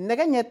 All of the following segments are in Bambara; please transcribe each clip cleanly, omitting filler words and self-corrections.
Nɛgɛ ɲɛ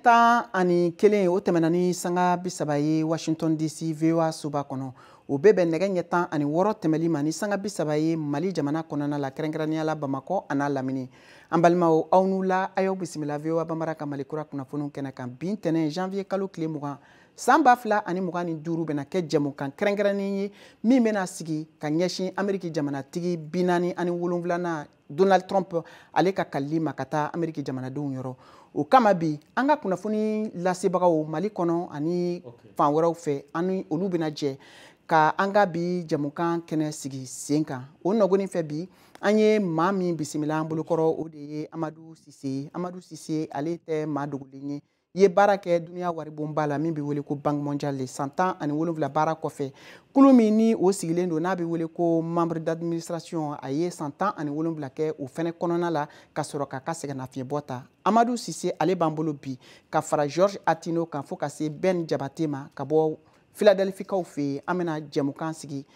11, o tɛmɛna ni sanga 30 ye Washington DC VOA soba kɔnɔ. O bɛ bɛn nɛgɛ ɲɛ 16 tɛmɛli ma ni sanga 30 ye Mali jamana kɔnɔna la, kɛrɛnkɛrɛnnenya la Bamakɔ a n'a lamini. An balimaw, aw n'u la, a y'aw bisimila VOA Bambara ka Mali kura kunnafoniw kɛnɛ kan. Bi ntɛnɛn, janvier kalo tile 20, san 2025, bɛna kɛ jɛmukan kɛrɛnkɛrɛnnen ye min bɛna sigi ka ɲɛsin Ameriki jamanatigi 47nan Donald Trump, ale ka kalili ma ka taa Ameriki jamanadenw yɔrɔ. O kama bi, an ka kunnafoni lasebagaw Mali kɔnɔ ani fan wɛrɛw fɛ, an ni olu bɛna jɛ ka an ka bi jɛmukan kɛnɛ sigi sen kan. O nɔgɔni fɛ, bi an ye maa min bisimila an bolokɔrɔ, o de ye Amadu Sise. Amadu Sise, ale tɛ maa dogolen ye, i ye baara kɛ duniya waribonba la min bɛ wele ko Banque mondiale. San 17 baara kɔfɛ, kulu min ni o sigilen don n'a bɛ wele ko membre d'administration, a ye san 17 kɛ o fɛnɛ kɔnɔna la ka sɔrɔ k'a ka sɛgɛnnafiɲɛbɔ ta. Amadu Sise, ale b'an bolo bi ka fara George Atino kan, fo ka se Ben Jabate ma ka bɔ Philadelphie-kaw fɛ yen. An bɛna jɛmukan sigi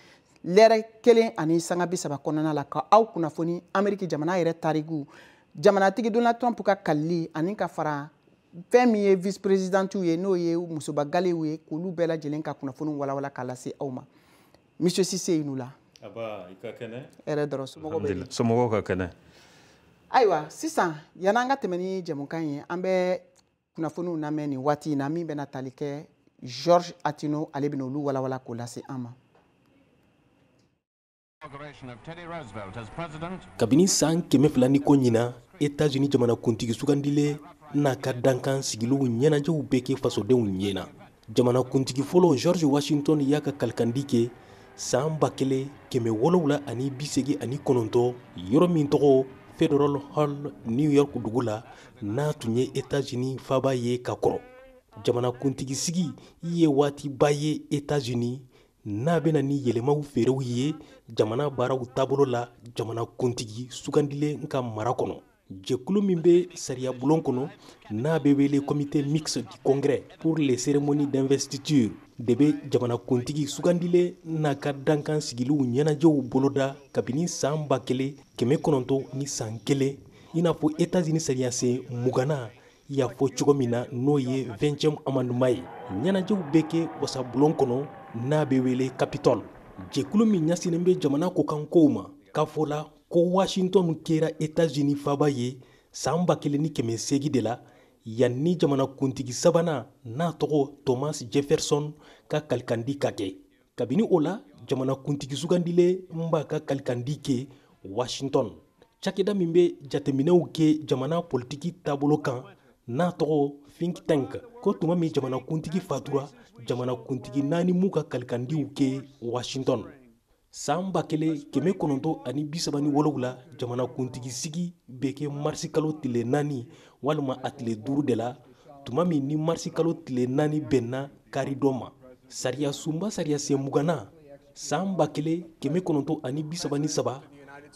lɛrɛ 1 ani sanga 30 kɔnɔna la ka aw kunnafoni Ameriki jamana yɛrɛ tariku, jamanatigi Donald Trump ka kalili, ani ka fara fɛn min ye vice présidentiw ye, n'o ye musoba galew ye, k'olu bɛɛ lajɛlen ka kunnafoni walawala k'a lase aw ma. Monsieur Cissé, i nu la. Aba, i ka kɛnɛ? Hɛrɛ dɔrɔn. Somɔgɔw bɛ di? Somɔgɔw ka kɛnɛ. Ayiwa, sisan yan'an ka tɛmɛ ni jɛmukan ye, an bɛ kunnafoniw lamɛn nin waati in na min bɛna tali kɛ George Atino, ale bɛna olu walawala k'o lase an ma. Kabini san 200 ni ko ɲina, Etats-Unis jamanakuntigi sugandilen n'a ka dankan sigiliw ɲɛnajɛw bɛ kɛ fasodenw ɲɛna. Jamanakuntigi fɔlɔ George Washington y'a ka kalikandi kɛ san 1789, yɔrɔ min tɔgɔ Federal Hall, New York dugu la, n'a tun ye Etats-Unis faaba ye ka kɔrɔ. Jamanakuntigi sigi ye waatiba ye Etats-Unis, n'a bɛna ni yɛlɛmaw feerew ye jamana baaraw taabolo la jamanakuntigi sugandilen ka mara kɔnɔ. Jɛkulu min bɛ sariya bulon kɔnɔ n'a bɛ wele Comité mixte du Congrès pour les cérémonies d'investiture de bɛ jamanakuntigi sugandilen n'a ka dankan sigiliw ɲɛnajɛw boloda kabini san 1901, i n'a fɔ Etats-Unis sariyasen 20nan y'a fɔ cogo min na, n'o ye 20e amendement ye. Ɲɛnajɛw bɛ kɛ wasabulon kɔnɔ n'a bɛ wele Capitole. Jɛkulu min ɲɛsinnen bɛ jamana kɔkankow ma k'a fɔ la ko Washington kɛra Etats-Unis faaba ye san 1800 de la, yanni jamanakuntigi sabanan n'a tɔgɔ Thomas Jefferson ka kalikandi ka kɛ. Kabini o la, jamanakuntigi sugandilen b'a ka kalikandi kɛ Washington. Cakɛda min bɛ jateminɛw kɛ jamana politiki taabolo kan n'a tɔgɔ think tank ko tuma min jamanakuntigi fatura, jamanakuntigi naani m'u ka kalikandiw kɛ Washington. San 1937, jamanakuntigi sigi bɛ kɛ marisi kalo tile 4 walima a tile 5 de la, tuma min ni marisi kalo tile 4 bɛnna karidon ma. Sariya sunba sariyasen 20nan san 1933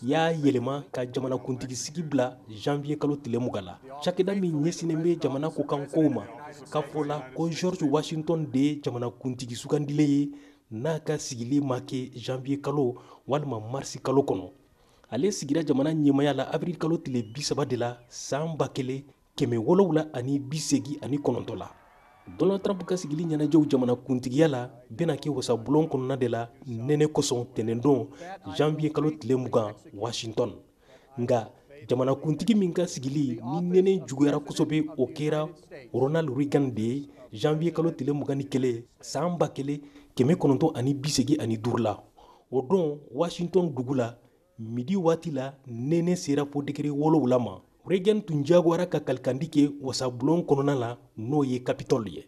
y'a yɛlɛma ka jamanakuntigi sigi bila janvier kalo tile 20 la. Cakɛda min ɲɛsinnen bɛ jamana kɔkankow ma k'a fɔ la ko George Washington de ye jamanakuntigi sugandilen ye n'a ka sigili ma kɛ janvier kalo walima marisi kalo kɔnɔ. Ale sigira jamana ɲɛmaya la avril kalo tile 30 de la san 1789 la. Donald Trump ka sigili ɲɛnajɛw jamanakuntigiya la bɛna kɛ wasabulon kɔnɔna de la nɛnɛ kosɔn tɛnɛndon, janvier kalo tile 20, Washington. Nka jamanakuntigi min ka sigili ni nɛnɛ juguyara kosɛbɛ, o kɛra Ronald Reagan de ye janvier kalo tile 21 san 1985 la. O don, Washington dugu la, midi waati la, nɛnɛ sera fo degré 7 ma. Reagan tun jagoyara ka kalikandi kɛ wasabulon kɔnɔna la, n'o ye Capitole ye.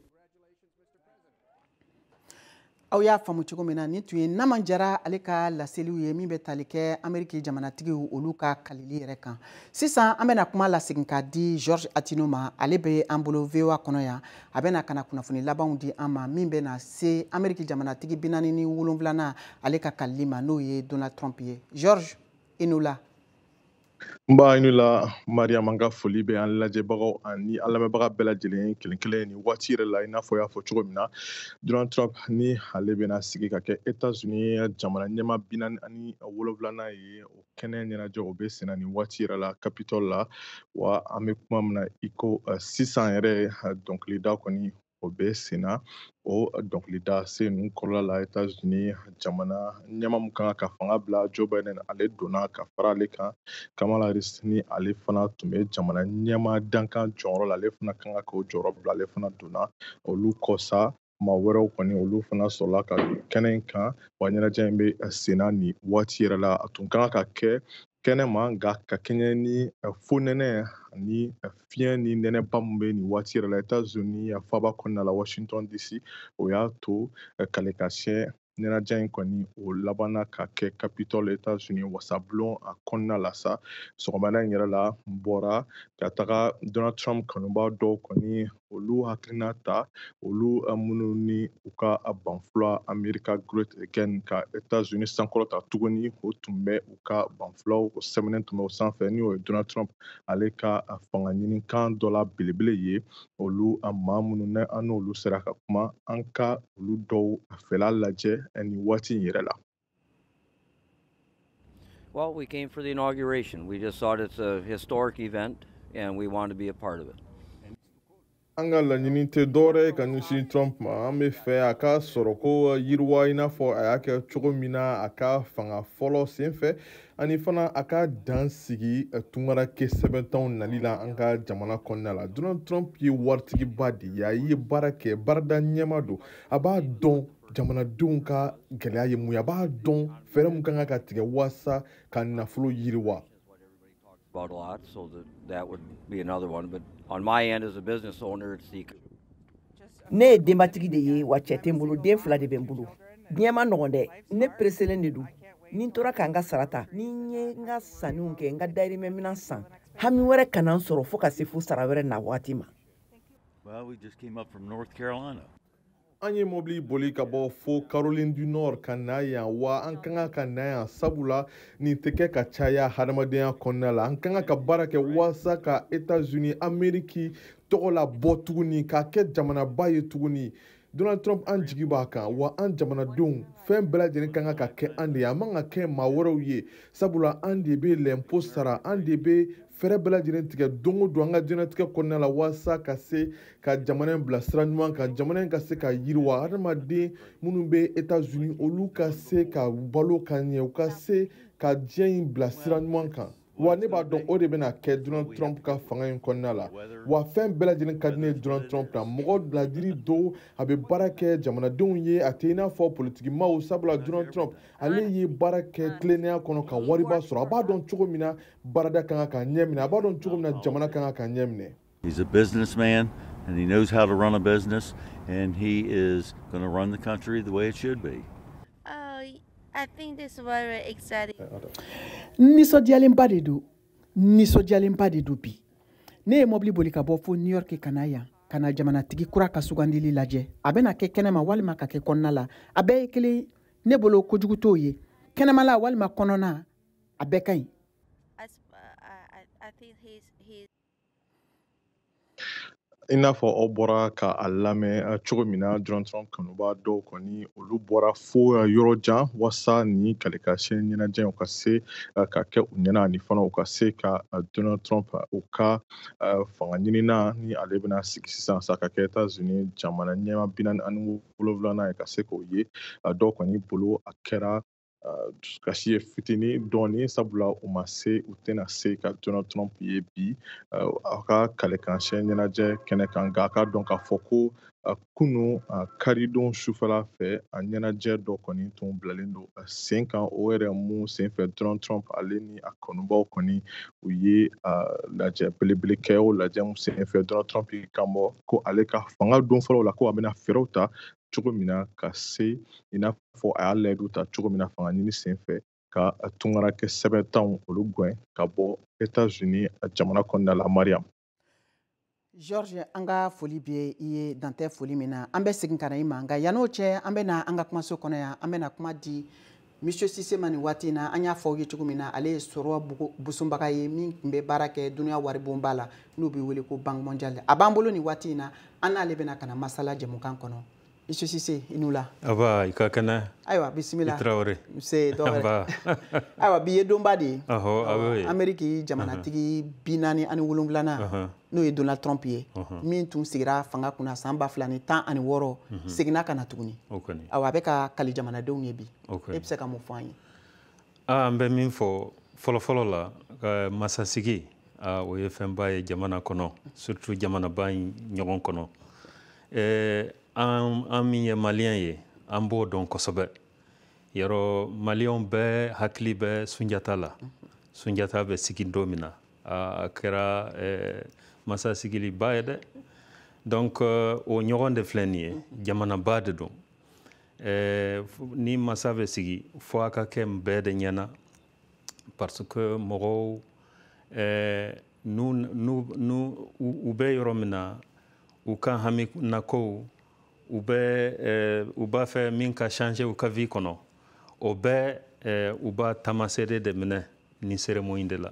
Aw y'a faamu cogo min na, nin tun ye Naman Jara, ale ka laseliw ye min bɛ tali kɛ Ameriki jamanatigiw olu ka kalili yɛrɛ kan. Sisan an bɛna kuma lasegin k'a di George Atino ma, ale bɛ an bolo VOA kɔnɔ yan. A bɛna ka na kunnafoni labanw di an ma min bɛna se Ameriki jamanatigi 47nan, ale ka kalili ma, n'o ye Donald Trump ye. George, i n'u la. N b'a ɲini la Mariam, an ka foli bɛ an lajɛbagaw ani an lamɛnbaga bɛɛ lajɛlen kelen kelen nin waati yɛrɛ la. I n'a fɔ y'a fɔ cogo min na, Donald Trump ni ale bɛna sigi ka kɛ Etats-Unis jamana ɲɛmaa 47nan ye, o kɛnɛ ɲɛnajɛ o bɛ senna nin waati yɛrɛ la Capitole la. Wa an bɛ kuma min na i ko sisan yɛrɛ, dɔnkilida kɔni o bɛ senna. O dɔnkilida sen ninnu kɔrɔla la, Etats-Unis jamana ɲɛmaa min kan ka fanga bila, Joe Biden, ale donna ka fara ale kan. Kamala Harris ni ale fana tun bɛ jamana ɲɛmaa dankan jɔyɔrɔ la, ale fana kan ka k'o jɔyɔrɔ bila, ale fana donna. Olu kɔ sa, maa wɛrɛw kɔni, olu fana sɔrɔla ka don kɛnɛ in kan. Wa ɲɛnajɛ in bɛ senna nin waati yɛrɛ la. A tun kan ka kɛ kɛnɛ ma, nka ka kɛɲɛ ni fonɛnɛ ani fiɲɛ ni nɛnɛba min bɛ nin waati yɛrɛ la Etats-Unis faaba kɔnɔna la, Washington DC, o y'a to kalekasiyɛn ɲɛnajɛ in kɔni o labanna ka kɛ Capitole, Etats-Unis wasabulon a kɔnɔna la sa. Sɔgɔmada in yɛrɛ la, n bɔra ka taga Donald Trump kanubaa dɔw kɔni, olu hakilina ta, olu minnu ni u ka banfula "America Great Again", ka Etats-Unis sankɔrɔta tuguni, o tun bɛ u ka banfulaw o sɛbɛnnen tun bɛ o sanfɛ, ni o ye Donald Trump ale ka fanga ɲinikan dɔ la belebele ye. Olu maa minnu ni an n'olu sera ka kuma, an ka olu dɔw fɛla lajɛ nin waati in yɛrɛ la. Well, we came for the inauguration. We just thought it's a historic event and we want to be a part of it. An ka laɲini tɛ dɔwɛrɛ ye ka ɲɛsin Trump ma. An bɛ fɛ a ka sɔrɔ ko yiriwa, i n'a fɔ a y'a kɛ cogo min na a ka fanga fɔlɔ senfɛ, ani fana a ka dan sigi tungaranke sɛbɛntanw nali la an ka jamana kɔnɔna la. Donald Trump ye waritigiba de ye, a ye baara kɛ, baarada ɲɛma don, a b'a dɔn jamanadenw ka gɛlɛya ye mun ye, a b'a dɔn fɛɛrɛ mun kan ka tigɛ waasa ka nafolo yiriwa. About a lot, so that would be another one. But on my end, as a business owner, it's the Ne ye denbatigi de ye wa, cɛ tɛ n bolo, den fila de bɛ n bolo. Diɲɛ ma nɔgɔn dɛ. Ne pereselen de don. Ni n tora ka n ka sara ta, ni n ye n ka sanniw kɛ, n ka dayirimɛ minan san, hami wɛrɛ kana n sɔrɔ fo ka se fo sara wɛrɛ na waati ma. Well, we just came up from North Carolina. An ye mobili boli ka bɔ fo Caroline du Nord ka na yan. Wa an ka kan ka na yan, sabula nin tɛ kɛ ka caya hadamadenya kɔnɔna la. An ka kan ka baara kɛ waasa ka Etats-Unis Ameriki tɔgɔ la bɔ tuguni, k'a kɛ jamanaba ye tuguni. Donald Trump, an jigi b'a kan, wa an jamanadenw, fɛn bɛɛ lajɛlen ka kan ka kɛ an de ye, a man ka kɛ maa wɛrɛw ye, sabula an de bɛ lɛnpo sara, an de bɛ fɛɛrɛ bɛɛ lajɛlen tigɛ don o don an ka diɲɛlatigɛ kɔnɔna la, waasa ka se ka jamana in bila sira ɲuman kan, jamana in ka se ka yiriwa, hadamaden minnu bɛ Etats-Unis, olu ka se ka balo ka ɲɛ, u ka se ka diɲɛ in bila sira ɲuman kan. Wa ne b'a dɔn o de bɛna kɛ Donald Trump ka fanga in kɔnɔna la. Wa fɛn bɛɛ lajɛlen ka di ne ye Donald Trump la. Mɔgɔ ladiri don, a bɛ baara kɛ jamanadenw ye, a tɛ i n'a fɔ politikimaw, sabula Donald Trump, ale ye baara kɛ tilennenya kɔnɔ ka wariba sɔrɔ. A b'a dɔn cogo min na baarada kan ka ɲɛ minɛ, a b'a dɔn cogo min na jamana kan ka ɲɛ minɛ. He's a businessman and he knows how to run a business, and he is going to run the country the way it should be. I think this is very exciting. Nisɔndiyalenba de don, nisɔndiyalenba de don. Bi ne ye mobili boli ka bɔ fo New York ka na yan, ka na jamanatigi kura ka sugandili lajɛ. A bɛna kɛ kɛnɛma walima ka kɛ kɔnɔna la, a bɛɛ ye kelen ne bolo. Kojugu t'o ye, kɛnɛmala walima kɔnɔna, a bɛɛ ka ɲi. I think he's I n'a fɔ aw bɔra ka a lamɛn cogo min na, Donald Trump kanuba dɔw kɔni, olu bɔra fo yɔrɔ jan waasa ni kalekasiyɛn ɲɛnajɛ u ka se ka kɛ u ɲɛna, ani fana u ka se ka Donald Trump u ka fanga ɲinina ni ale bɛna sigi sisan sa ka kɛ Etats-Unis jamana ɲɛma 47nan ye, ka se k'o ye. Dɔw kɔni bolo, a kɛra dusukasi ye fitinin dɔɔni, sabula u ma se, u tɛna se ka Donald Trump ye bi a ka kalekansiɲɛ ɲɛnajɛ kɛnɛ kan. Nka a ka dɔn k'a fɔ ko kunu karidon sufɛla fɛ, a ɲɛnajɛ dɔ kɔni tun bilalen don sen kan. O yɛrɛ mun sen fɛ, Donald Trump ale ni a kanubaw kɔni, u ye lajɛ belebele kɛ. O lajɛ mun sen fɛ, Donald Trump y'i kan bɔ ko ale ka fanga don fɔlɔw la, ko a bɛna fɛɛrɛw ta cogo min na ka se, i n'a fɔ a y'a layidu ta cogo min na fanga ɲini sen fɛ, ka tungarakɛ sɛbɛntanw olu gɛn ka bɔ Etats-Unis jamana kɔnɔna la, Mariam. George, an ka foli bɛ i ye, dantɛ foli min na. An bɛ segin ka na i ma, nka yann'o cɛ, an bɛ na an ka kumaso kɔnɔ yan, an bɛ na kuma di Monsieur Cissé ma nin waati in na, an y'a fɔ aw ye cogo min na, ale ye sɔrɔ busunbaga ye min tun bɛ baara kɛ dunuya waribonba la n'u bɛ wele ko Banque mondiale. A b'an bolo nin waati in na, an n'ale bɛna ka na masala jɛmukan kɔnɔ. Monsieur Cissé, i ni wula. Aba, i ka kɛnɛ. Ayiwa, bisimila. I Tarawele. Nse, dɔwɛrɛ. Ayiwa, bi ye donba de ye. Ɔhɔ, a b'o ye. Amérique jamanatigi 47nan, n'o ye Donald Trump ye, min tun sigira fanga kunna san 2016, seginna ka na tuguni. Ayiwa, a bɛ ka kali jamanadenw ye bi. E bɛ se ka mun fɔ an ye? An bɛ min fɔ fɔlɔ-fɔlɔ la, masasigi, o ye fɛnba ye jamana kɔnɔ, surtout jamanaba in ɲɔgɔn kɔnɔ. An min ye maliyɛn ye, an b'o dɔn kosɛbɛ. Yɔrɔ maliyɛnw bɛɛ hakili bɛ Sunjata la. Sunjata bɛ sigi don min na, a kɛra masasigiliba ye dɛ. Donc o ɲɔgɔn de filɛ nin ye, jamanaba de don. Ni masa bɛ sigi, fo a ka kɛ bɛɛ de ɲɛna, parce que mɔgɔw n'u u bɛ yɔrɔ min na, u ka haminakow, u bɛ u b'a fɛ min ka changer u ka vie kɔnɔ, o bɛɛ u b'a taamasere de minɛ nin cérémonie de la.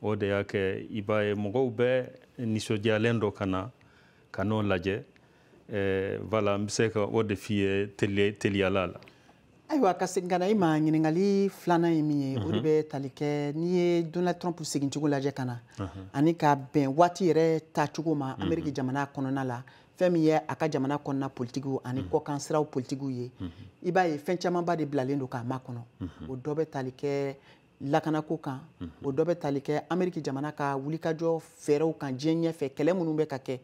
O de y'a kɛ i b'a ye mɔgɔw bɛɛ nisɔndiyalen dɔ ka na ka n'o lajɛ. Voilà, n bɛ se ka o de f'i ye teliyala la. Ayiwa, ka segin ka na i ma, ɲininkali filanan ye min ye, o de bɛ tali kɛ n'i ye Donald Trump segincogo lajɛ ka na ani ka bɛn waati yɛrɛ taacogo ma Amérique jamana kɔnɔna la, fɛn min ye a ka jamana kɔnɔna politigiw ani kɔkan siraw politigiw ye, i b'a ye fɛn camanba de bilalen don k'a makɔnɔ. O dɔ bɛ tali kɛ lakanako kan, o dɔ bɛ tali kɛ Amérique jamana ka wulikajɔ fɛɛrɛw kan diɲɛ ɲɛfɛ, kɛlɛ minnu bɛ ka kɛ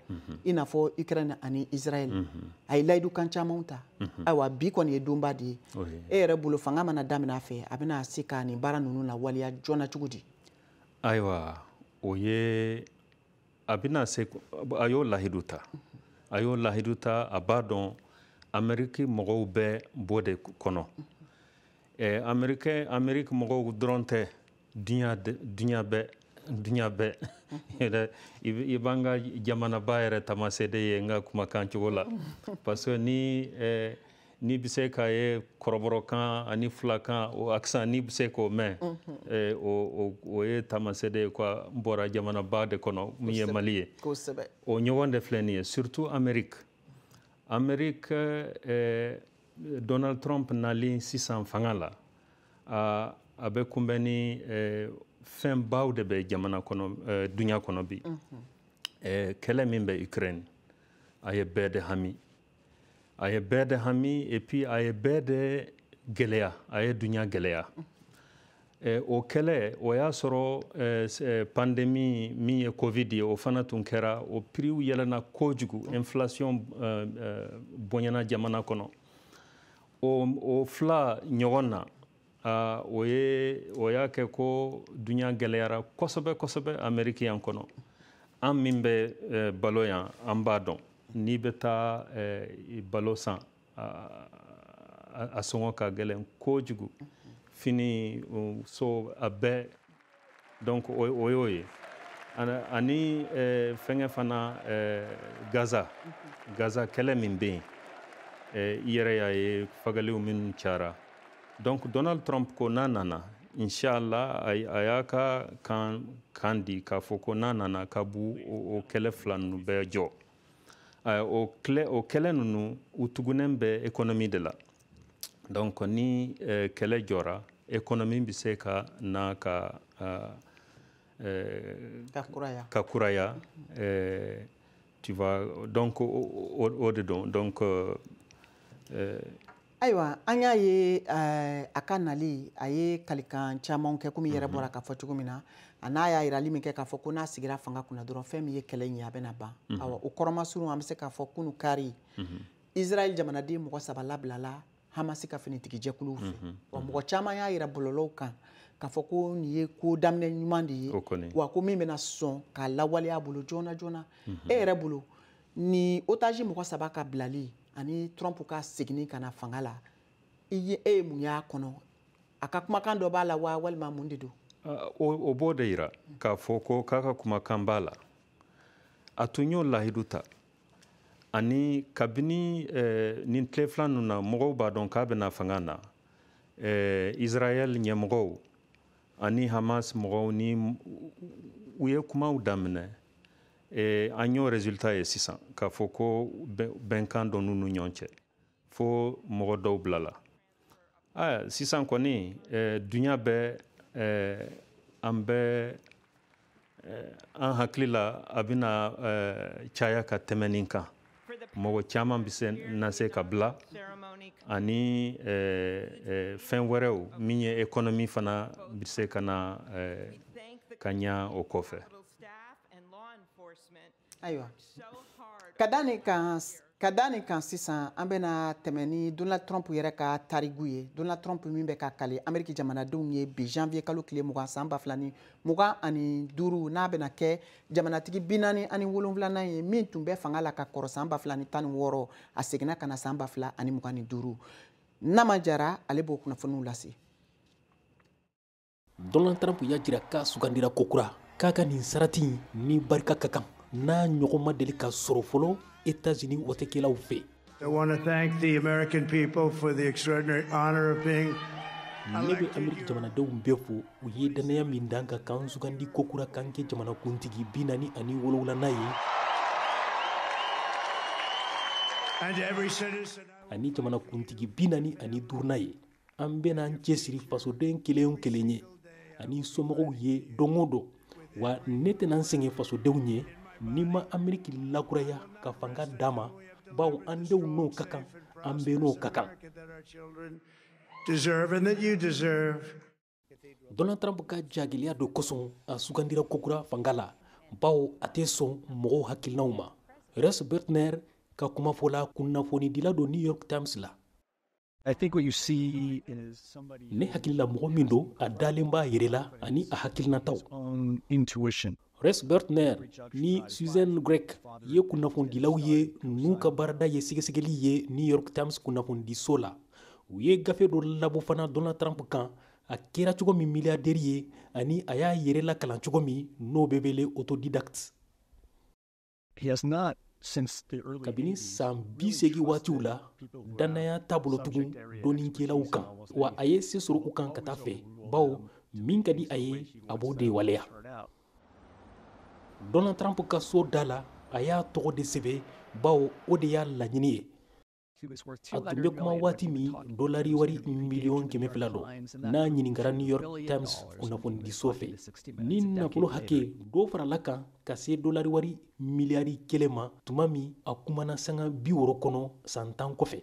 i n'a fɔ Ukraine ani Israël. A ye layidu kan camanw ta. Ayiwa, bi kɔni ye donba de ye. E yɛrɛ bolo, fanga mana daminɛ a fɛ, a bɛna se ka nin baara ninnu lawaleya joona cogo di? Ayiwa, o ye a bɛna se, a y'o lahidu ta. A y'o lahidu ta, a b'a dɔn Amérique mɔgɔw bɛ b'o de kɔnɔ. Amérique mɔgɔw dɔrɔn tɛ, diɲɛ bɛɛ yɛrɛ. I b'an ka jamanaba yɛrɛ taamasere ye n ka kumakan cogo la, parce que ni n'i bɛ se k'a ye kɔrɔbɔrɔkan ani fulakan, o accent, n'i bɛ se k'o mɛn, o ye taamasere ye quoi, n bɔra jamanaba de kɔnɔ min ye Mali ye. O ɲɔgɔn de filɛ nin ye, surtout Amérique. Amérique, Donald Trump nalen sisan fanga la, a bɛ kunbɛn ni fɛnbaw de bɛ jamana kɔnɔ, duɲa kɔnɔ bi. Kɛlɛ min bɛ Ukraine, a ye bɛɛ de hami. A ye bɛɛ de hami, et puis a ye bɛɛ de gɛlɛya, a ye duɲa gɛlɛya. O kɛlɛ, o y'a sɔrɔ pandémie min ye Covid ye, o fana tun kɛra, o prix yɛlɛnna kojugu, inflation bonyana jamana kɔnɔ. O fila ɲɔgɔn na, o y'a kɛ ko duɲa gɛlɛyara kosɛbɛ kosɛbɛ Amérique yan kɔnɔ. An min bɛ balo yan, an b'a dɔn. N'i bɛ taa balo san, a sɔngɔ ka gɛlɛn kojugu, fini, so, a bɛɛ. Donc o y'o ye. Ani fɛngɛ fana, Gaza kɛlɛ min bɛ yen, i yɛrɛ y'a ye fagaliw minnu cayara. Donc Donald Trump ko n'a nana, inshallah, a y'a ka kan di k'a fɔ ko n'a nana ka b'u o kɛlɛ fila ninnu bɛɛ jɔ. O kɛlɛ ninnu, u tugunnen bɛ économie de la. Donc ni kɛlɛ jɔra, économie bɛ se ka na ka kuraya. Tu vois, donc o de don. Donc Ayiwa, an y'a ye a ka nali, a ye kalikan caman kɛ, komi yɛrɛ bɔra k'a fɔ cogo min na. A n'a y'a yirali min kɛ k'a fɔ ko n'a sigira fanga kunna dɔrɔn, fɛn min ye kɛlɛ in ye, a bɛna ban. Ayiwa, o kɔrɔmasurun, an bɛ se k'a fɔ kunu kari, Israël jamanaden mɔgɔ 3 labilala Hamas ka finitigijɛkuluw fɛ. Wa mɔgɔ caman y'a yira bɔlɔlɔw kan k'a fɔ ko nin ye ko daminɛ ɲuman de ye, wa ko min bɛna sɔn k'a lawaleya a bolo joona joona. E yɛrɛ bolo, ni otage mɔgɔ 3 ka bilali ani Trump ka seginni ka na fanga la, e ye mun y'a kɔnɔ? A ka kumakan dɔ b'a la wa, walima mun de don? O b'o de yira k'a fɔ ko k'a ka kumakan b'a la. A tun y'o lahidu ta. Ani kabini nin tile fila ninnu na, mɔgɔw b'a dɔn k'a bɛna fanga na. Israël ɲɛmɔgɔw ani Hamas mɔgɔw ni u ye kumaw daminɛ. An y'o résultat ye sisan k'a fɔ ko bɛnkan dɔ n'u ni ɲɔgɔn cɛ fo mɔgɔ dɔw bilala. Aya, sisan kɔni duɲa bɛɛ, an bɛ an hakili la a bɛna caya ka tɛmɛ nin kan. Mɔgɔ caman bɛ se na se ka bila ani fɛn wɛrɛw min ye économie fana bɛ se ka na ka ɲa o kɔfɛ. Ayiwa, ka da nin kan sisan, an bɛna tɛmɛ ni Donald Trump yɛrɛ ka tarigu ye. Donald Trump min bɛ ka kale Ameriki jamanadenw ye bi janvier kalo tile 20 san 2025, n'a bɛna kɛ jamanatigi 47nan ye min tun bɛ fanga la ka kɔrɔ san 2016, a seginna ka na san 2025. Nama Jara, ale b'o kunnafoniw lase. Donald Trump y'a jira k'a sugandira kokura, k'a ka nin sarati ni barika ka kan n'a ɲɔgɔn ma deli ka sɔrɔ fɔlɔ États-Unis wotekɛlaw fɛ. I want to thank the American people for the extraordinary honor of being. Ne bɛ Ameriki jamanadenw bɛɛ fo, u ye dannaya min d'an kan k'an sugandi kokura k'an kɛ jamanakuntigi 47nan ye ani jamanakuntigi 45nan ye. An bɛna an cɛsiri fasoden kelen o kelen ye ani somɔgɔw ye don o don. Wa ne tɛna n sɛgɛn fasodenw ye ni ma Ameriki lakuraya ka fanga d'a ma, bawo an denw n'o ka kan, an bɛɛ n'o ka kan. Donald Trump ka jagɛlɛya dɔ kosɔn a sugandira kokura fanga la, bawo a tɛ sɔn mɔgɔw hakilinaw ma. Russ Bertner ka kumafɔla kunnafonidila don New York Times la. Ne hakili la, mɔgɔ min don, a dalen b'a yɛrɛ la ani a hakilinataw. Russ Bertner ni Susan Gregg ye kunnafonidilaw ye n'u ka baarada ye sɛgɛsɛgɛli ye New York Times kunnafonidiso la. U ye gafe dɔ labɔ fana Donald Trump kan, a kɛra cogo min milliardaire ye ani a y'a yɛrɛ lakalan cogo min, n'o bɛ wele autodidacte. Kabini san 80 waatiw la, dannaya t'a bolo tugun dɔnnikɛlaw kan, wa a ye se sɔrɔ u kan ka taa fɛ, bawo min ka di a ye, a b'o de waleya. Donald Trump ka so da la, a y'a tɔgɔ de sɛbɛn, bawo o de y'a laɲini ye. A tun bɛ kuma waati min, dolari wari miliyɔn 200 don, n'a ɲininkara New York Times kunnafonidiso fɛ. Ni nafolo hakɛ dɔ farala kan ka se dolari wari miliyari 1 ma tuma min a kumana sanga 60 kɔnɔ san 10 kɔfɛ.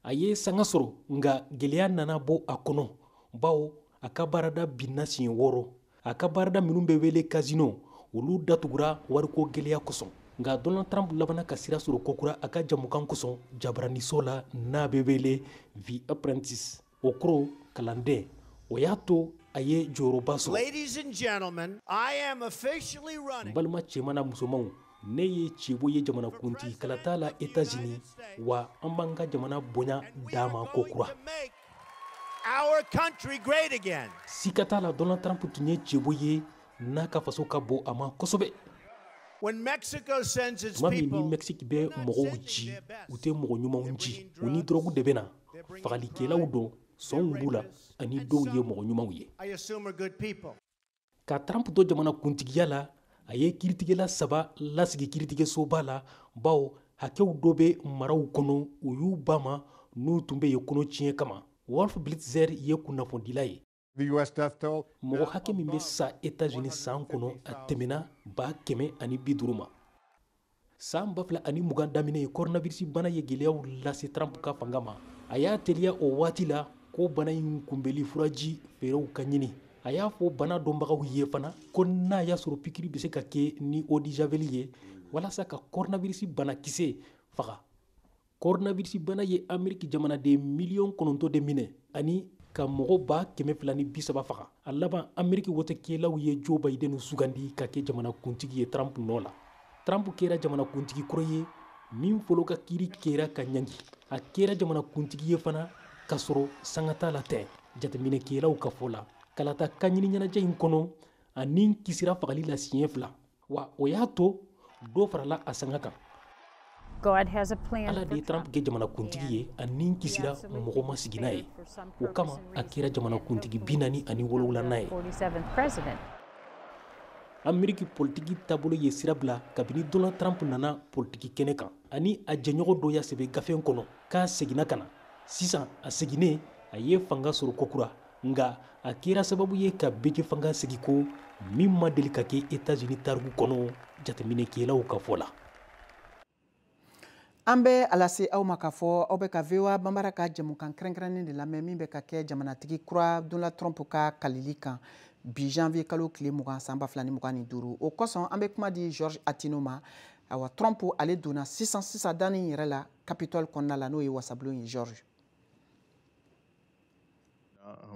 A ye sanga sɔrɔ, nka gɛlɛya nana bɔ a kɔnɔ, bawo a ka baarada binna siɲɛ 6. A ka baarada minnu bɛ wele casino, olu datugura wariko gɛlɛya kosɔn. Nka Donald Trump labanna ka sira sɔrɔ kokura a ka jamukan kosɔn jabaraniso la n'a bɛ wele The Apprentice, o kɔrɔ kalanden. O y'a to a ye jɔyɔrɔba sɔrɔ. N balima cɛman n'a musomanw, ne ye cɛbo ye jamanakuntigi kalata la États-Unis, wa an b'an ka jamana bonya d'a ma kokura. Sika t'a la, Donald Trump tun ye cɛbo ye n'a ka faso ka bon a ma kosɛbɛ. Tuma min ni Mexique bɛ mɔgɔw ci, u tɛ mɔgɔ ɲumanw ci, u ni dɔrɔgu de bɛ na, fagalikɛlaw don, sɔnw b'u la, ani dɔw ye mɔgɔ ɲumanw ye. Ka Trump to jamanakuntigiya la, a ye kiiritigɛla 3 lasigi kiiritigɛsoba la, bawo hakɛw dɔ bɛ maraw kɔnɔ u y'u ba ma n'u tun bɛ yen kɔnɔ tiɲɛ kama. Wolf Blitzer ye kunnafonidila ye. Mɔgɔ hakɛ min bɛ sa États-Unis san kɔnɔ, a tɛmɛna 150,000 ma. San 2020 daminɛ, coronavirus bana ye gɛlɛyaw lase Trump ka fanga ma. A y'a teliya o waati la ko bana in kunbɛli furaji fɛɛrɛw ka ɲini. A y'a fɔ bana dɔnbagaw ye fana ko n'a y'a sɔrɔ pikiri bɛ se ka kɛ ni eau de javel ye walasa ka coronavirus banakisɛ faga. Coronavirus bana ye Ameriki jamanaden miliyɔn 9 de minɛ ani ka mɔgɔ 230,000 faga. A laban, Ameriki wotekɛlaw ye Joe Biden sugandi ka kɛ jamanakuntigi ye Trump nɔ la. Trump kɛra jamanakuntigi kɔrɔ ye min fɔlɔ ka kiiri kɛra ka ɲangi. A kɛra jamanakuntigi ye fana k'a sɔrɔ sanga t'a la tɛ jateminɛkɛlaw ka fɔ la. Kalata kanɲini ɲɛnajɛ in kɔnɔ, a ni kisira fagali la siɲɛ 2, wa o y'a to dɔ farala a sanga kan. Ala de ye Trump kɛ jamanakuntigi ye, a ni kisira mɔgɔ ma sigi n'a ye. O kama a kɛra jamanakuntigi 47nan ye. Ameriki politiki taabolo ye sira bila kabini Donald Trump nana politiki kɛnɛ kan, ani a jɛɲɔgɔn dɔ y'a sɛbɛn gafe kɔnɔ k'a seginna ka na. Sisan a seginnen, a ye fanga sɔrɔ kokura, nka a kɛra sababu ye ka bɛɛ fanga sigi ko min ma deli ka kɛ États-Unis tariku kɔnɔ, jateminɛkɛlaw ka fɔ la. An bɛ a lase aw ma k'a fɔ aw bɛ ka VOA Bambara ka jɛmukan kɛrɛnkɛrɛnnen de lamɛn min bɛ ka kɛ jamanatigi kura Donald Trump ka kalili kan bi janvier kalo tile 20 san 2025. O kosɔn an bɛ kuma di George Atino ma. Awa, Trump ale donna sisan sisan danni yɛrɛ la Capitole kɔnɔna la, n'o ye wasabulon ye. George.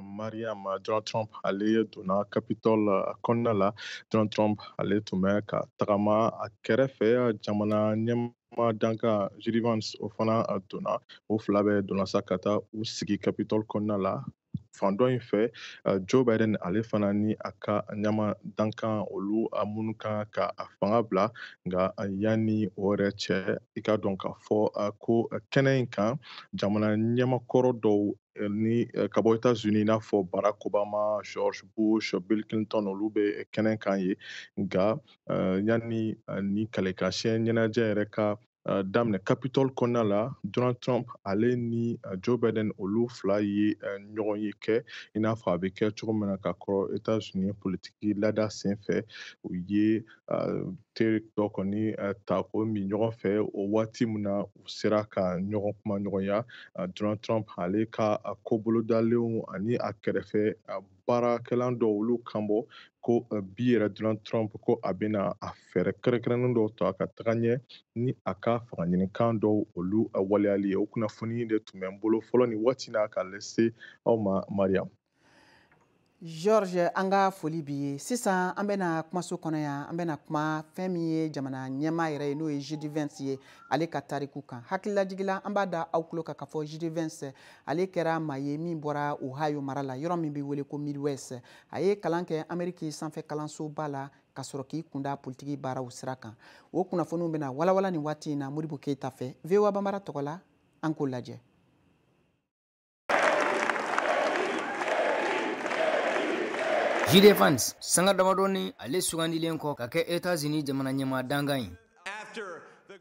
Mariam, Donald Trump ale donna Capitole kɔnɔna la. Donald Trump ale tun bɛ ka tagama, a kɛrɛfɛ jamana ɲɛma dankan JD Vance, o fana donna. O fila bɛɛ donna sa ka taa u sigi Capitole kɔnɔna la. Fan dɔ in fɛ, Joe Biden ale fana ni a ka ɲama dankan, olu minnu kan ka a fanga bila. Nka yanni o yɛrɛ cɛ, i ka dɔn k'a fɔ ko kɛnɛ in kan, jamana ɲɛmakɔrɔ dɔw ni ka bɔ États-Unis, i n'a fɔ Barack Obama, George Bush, Bill Clinton, olu bɛ kɛnɛ kan ye. Nka yanni ni kalekansiɲɛ ɲɛnajɛ yɛrɛ ka daminɛ Capitole kɔnɔna la, Donald Trump ale ni Joe Biden, olu fila ye ɲɔgɔn ye kɛ i n'a fɔ a bɛ kɛ cogo min na ka kɔrɔ États-Unis politiki lada sen fɛ. U ye teri dɔ kɔni ta k'o min ɲɔgɔn fɛ. O waati min na u sera ka ɲɔgɔn kuma ɲɔgɔnya, Donald Trump ale ka ko bolodalenw ani a kɛrɛfɛ baarakɛlan dɔw, olu kan bɔ ko bi yɛrɛ Donald Trump ko a bɛna a fɛɛrɛ kɛrɛnkɛrɛnnen dɔw ta ka taga ɲɛ ni a ka fanga ɲinikan dɔw olu waleyali ye. O kunnafoni de tun bɛ n bolo fɔlɔ nin waati na ka lase aw ma, Mariam. George, an ka foli b'i ye. Sisan an bɛna kumaso kɔnɔ yan, an bɛna kuma fɛn min ye jamana ɲɛmaa yɛrɛ ye, n'o ye JD Vance ye, ale ka tariku kan. Hakililajigila, an b'a da aw tulo kan k'a fɔ JD Vance ale kɛra maa ye min bɔra Ohio mara la, yɔrɔ min bɛ wele ko Midwest. A ye kalan kɛ Ameriki sanfɛ kalansoba la ka sɔrɔ k'i kunda politiki baaraw sira kan. O kunnafoniw bɛna walawala nin waati in na Modibo Keyita fɛ VOA Bambara tɔgɔ la. An k'o lajɛ. JD Vance, sanga damadɔni ale sugandilen kɔ ka kɛ États-Unis jamana ɲɛmaa dankan ye,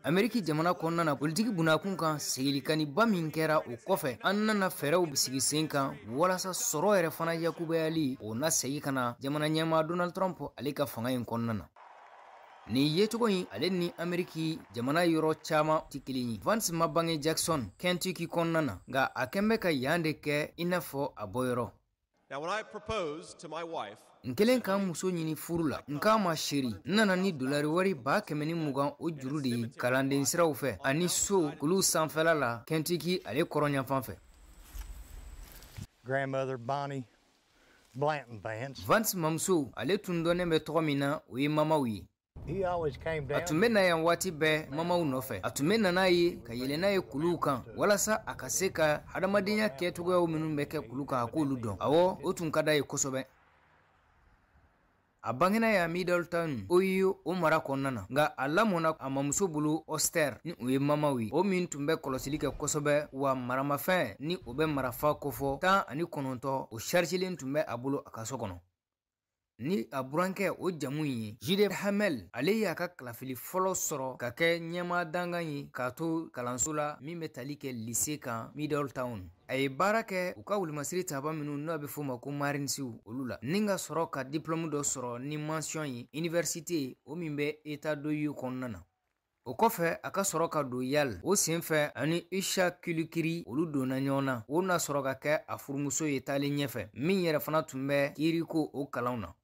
Ameriki jamana kɔnɔna na, politiki bunakun kan segilikaniba min kɛra o kɔfɛ, an nana fɛɛrɛw sigi sen kan walasa sɔrɔ yɛrɛ fana yakubayali o na segin ka na jamana ɲɛmaa Donald Trump ale ka fanga in kɔnɔna na. Nin yecogo in, ale ni Ameriki jamana yɔrɔ caman tɛ kelen ye. Vance ma bange Jackson, Kentucky kɔnɔna na, nka a kɛn bɛ ka yan de kɛ i n'a fɔ a bɔyɔrɔ. N kɛlen k'an muso ɲini furu la, n k'a ma: "Chérie, n nana ni dolari wari 120,000 o juru de ye kalanden siraw fɛ ani so kulu sanfɛla la Kentucky ale kɔrɔnyanfan fɛ." Grandmother Bonnie Blanton Vance. Vance mamuso, ale tun dɔnnen bɛ tɔgɔ min na, o ye mamaw ye. A tun bɛ na yan waati bɛɛ mamaw nɔfɛ. A tun bɛ na n'a ye ka yɛlɛ n'a ye kuluw kan walasa a ka se ka hadamadenya kɛcogoyaw minnu bɛ kɛ kulu kan, a k'olu dɔn. Awɔ, o tun ka d'a ye kosɛbɛ. A bangena yan Middletown, Ohio o mara kɔnɔna na, nka a lamɔna a mamuso bolo Oster, ni o ye mamaw ye, o min tun bɛ kɔlɔsili kɛ kosɛbɛ, wa maramafɛn ni o bɛ marafa kofɔ 19, o chargelen tun bɛ a bolo a ka so kɔnɔ. Ni a burankɛ, o jamu ye Jide Hamel, ale y'a ka kalafili fɔlɔ sɔrɔ ka kɛ ɲɛmaa dankan ye k'a to kalanso la min bɛ tali kɛ lycée kan Middletown. A ye baara kɛ u ka wulumasiri taba minnu n'o bɛ f'o ma ko Marinesiw, olu la, ni ka sɔrɔ ka diplôme dɔ sɔrɔ ni mention ye université o min bɛ État d'Ohio kɔnɔna na. O kɔfɛ, a ka sɔrɔ ka don Yale. O senfɛ, ani Usha Kilikiri, olu donna ɲɔgɔn na. O na sɔrɔ ka kɛ a furumuso ye taalen ɲɛfɛ, min yɛrɛ fana tun bɛ kiiriko o kalanw na.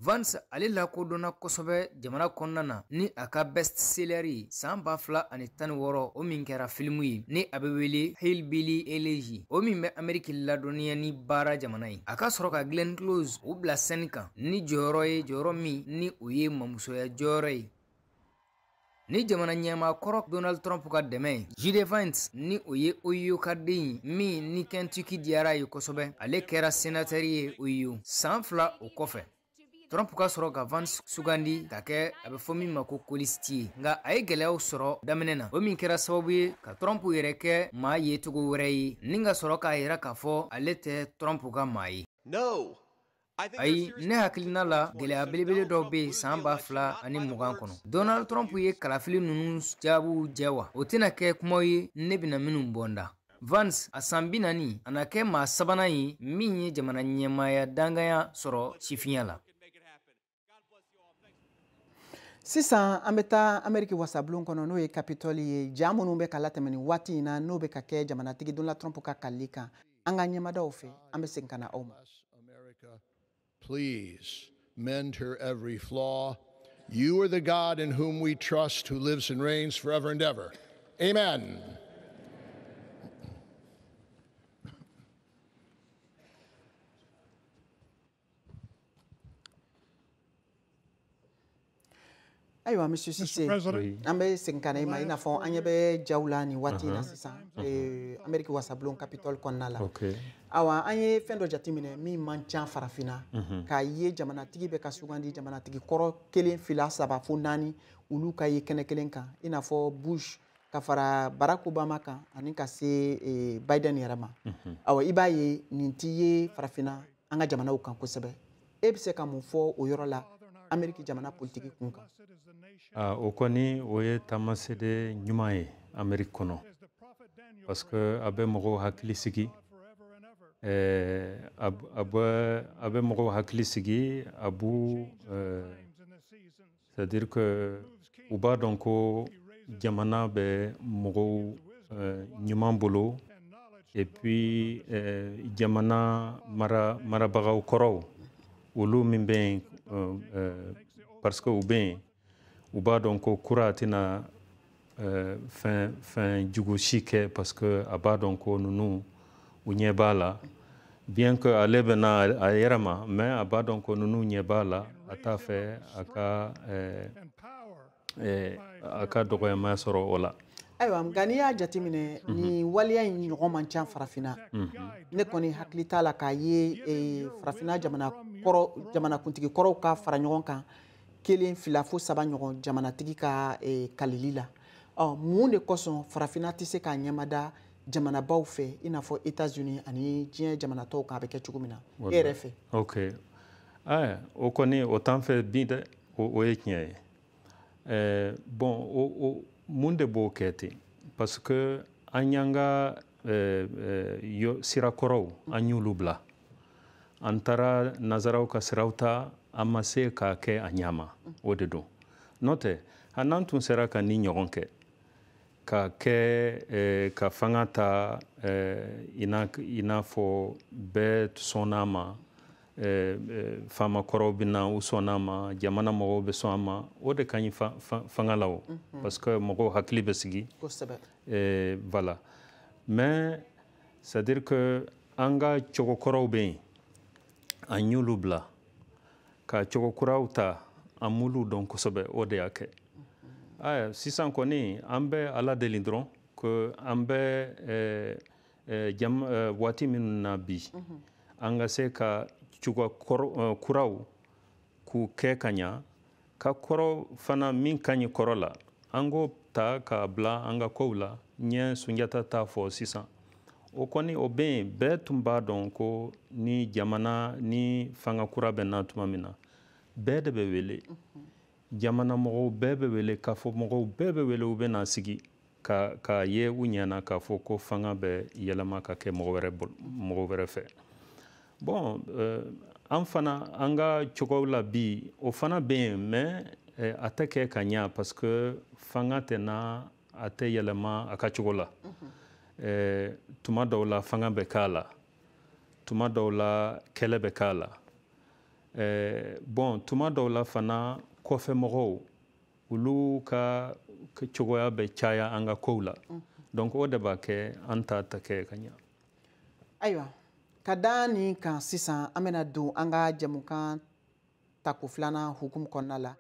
Vance ale lakodɔnna kosɛbɛ jamana kɔnɔna na ni a ka best-seller ye san 2016, o min kɛra filimu ye ni a bɛ wele Hillbilly Elegy, o min bɛ Ameriki ladɔnniya ni baara jamana ye. A ka sɔrɔ ka Glenn Close o bila scène kan ni jɔyɔrɔ ye, jɔyɔrɔ min ni o ye mamusoya jɔyɔrɔ ye. Ni jamana ɲɛmaa kɔrɔ Donald Trump ka dɛmɛ ye, JD Vance, ni o ye Ohio ka den ye min ni Kentucky diyara ye kosɛbɛ, ale kɛra sénateur ye Ohio san 2 o kɔfɛ. Trump ka sɔrɔ ka Vance sugandi ka kɛ a bɛ fɔ min ma ko colistier ye. Nka a ye gɛlɛyaw sɔrɔ daminɛ na, o min kɛra sababu ye ka Trump yɛrɛ kɛ maa ye cogo wɛrɛ ye, ni ka sɔrɔ k'a yira k'a fɔ ale tɛ Trump ka maa ye. Ayi, ne hakilina la, gɛlɛya belebele dɔ bɛ yen san 2020 kɔnɔ. Donald Trump ye kalafili ninnu jaabiw jɛ wa? O tɛna kɛ kumaw ye ne bɛna minnu bɔ n da. Vance, a san 40, a na kɛ maa sabanan ye min ye jamana ɲɛmaaya danganya sɔrɔ sifinya la. Sisan an bɛ taa Ameriki wasabulon kɔnɔ, n'o ye Capitole ye. Ja minnu bɛ ka latɛmɛ nin waati in na, n'o bɛ ka kɛ jamanatigi Donald Trump ka kalili kan, an ka ɲɛmadaw fɛ, an bɛ segin ka na aw ma. Please mend her every flaw. You are the God in whom we trust, who lives and reigns forever and ever. Amen. Ayiwa, Monsieur Cissé, an bɛ segin ka na i ma. I n'a fɔ an ɲɛ bɛ jaw la nin waati in na sisan, Ameriki wasabulon Capitole kɔnɔna la. Awa, an ye fɛn dɔ jateminɛ min man ca farafinna, k'a ye jamanatigi bɛ ka sugandi, jamanatigi kɔrɔ 1, 2, 3 fo 4, olu ka ye kɛnɛ kelen kan, i n'a fɔ Bush ka fara Barack Obama kan ani ka se Biden yɛrɛ ma. Awa, i b'a ye nin ti ye farafinna an ka jamanaw kan kosɛbɛ. E bɛ se ka mun fɔ o yɔrɔ la Ameriki jamana politiki kun kan? O kɔni, o ye taamasere ɲuman ye Ameriki kɔnɔ, parce que a bɛ mɔgɔw hakili sigi, a bɛ mɔgɔw hakili sigi, a b'u, c'est à dire que u b'a dɔn ko jamana bɛ mɔgɔw ɲuman bolo, et puis jamana marabagaw kɔrɔw, olu min bɛ yen, parce que u bɛ yen, u b'a dɔn ko kura tɛna fɛn jugu si kɛ, parce que a b'a dɔn ko ninnu u ɲɛ b'a la, bien que ale bɛ na a yɛrɛ ma, mais a b'a dɔn ko ninnu ɲɛ b'a la, a t'a fɛ a ka dɔgɔyama sɔrɔ o la. Ayiwa, nka n'i y'a jateminɛ, nin waleya in ɲɔgɔn man ca farafinna. Ne kɔni hakili t'a la k'a ye farafinna jamanakuntigi kɔrɔw ka fara ɲɔgɔn kan 1, 2 fo 3 ɲɔgɔn jamanatigi ka kalili la. Ɔ, mun de kosɔn farafinna tɛ se k'a ɲɛmada jamanabaw fɛ, i n'a fɔ États-Unis ani diɲɛ jamana tɔw kan, a bɛ kɛ cogo min na e yɛrɛ fɛ? Ok, o kɔni o t'an fɛ bi dɛ, o ye tiɲɛ ye. Bon, o mun de b'o kɛ ten? Parce que an y'an ka sirakɔrɔw, an y'olu bila, an taara nazaraw ka siraw ta, an ma se k'a kɛ a ɲɛ ma, o de don. N'o tɛ, hali n'an tun sera ka nin ɲɔgɔn kɛ, ka kɛ ka fanga ta i n'a fɔ bɛɛ sɔnn'a ma, faamakɔrɔw bɛ na, u sɔnn'a ma, jamana mɔgɔw bɛ sɔn a ma, o de ka ɲi fanga la o, parce que mɔgɔw hakili bɛ sigi. Voilà, mais c'est à dire que an ka cogokɔrɔw bɛ yen, an y'olu bila, ka cogo kuraw ta, an m'olu dɔn kosɛbɛ, o de y'a kɛ. Aya, sisan kɔni an bɛ Ala deli dɔrɔn ko an bɛ waati minnu na bi, an ka se ka cogo kuraw k'u kɛ ka ɲa, ka kɔrɔ fana min ka ɲi kɔrɔ la, an k'o ta k'a bila an ka kow la. N ye Sunjata ta fɔ sisan, o kɔni o bɛ yen, bɛɛ tun b'a dɔn ko ni jamana ni fanga kura bɛ na tuma min na, bɛɛ de bɛ wele, jamana mɔgɔw bɛɛ bɛ wele, k'a fɔ mɔgɔw bɛɛ bɛ wele, u bɛ na sigi k'a ye u ɲɛna k'a fɔ ko fanga bɛ yɛlɛma ka kɛ mɔgɔ wɛrɛ fɛ. Bon, an fana an ka cogow la bi, o fana bɛ yen, mais a tɛ kɛ ka ɲa, parce que fanga tɛ na, a tɛ yɛlɛma a ka cogo la. Tuma dɔw la fanga bɛ k'a la, tuma dɔw la kɛlɛ bɛ k'a la. Bon, tuma dɔw la fana kɔfɛ mɔgɔw, olu ka cogoya bɛ caya an ka kow la. Donc o de b'a kɛ an ta kɛ ka ɲa. Ayiwa, ka da nin kan sisan, an bɛna don an ka jɛmukan tako filanan hukumu kɔnɔna la.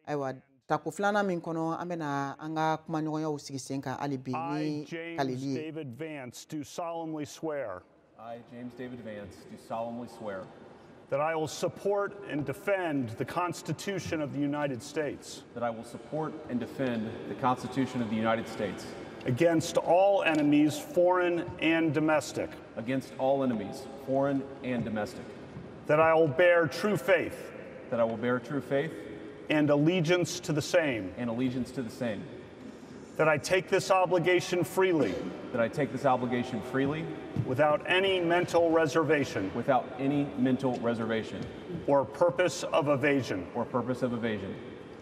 Ayiwa, tako filanan min kɔnɔ, an bɛna an ka kumaɲɔgɔnyaw sigi sen kan hali bi ni kalili ye. I, James David Vance, do solemnly swear. I, James David Vance, do solemnly swear. That I will support and defend the Constitution of the United States. That I will support and defend the Constitution of the United States. Against all enemies, foreign and domestic. Against all enemies, foreign and domestic. That I will bear true faith. That I will bear true faith. And allegiance to the same. And allegiance to the same. That I take this obligation freely. That I take this obligation freely. Without any mental reservation. Without any mental reservation. Or purpose of evasion. Or purpose of evasion.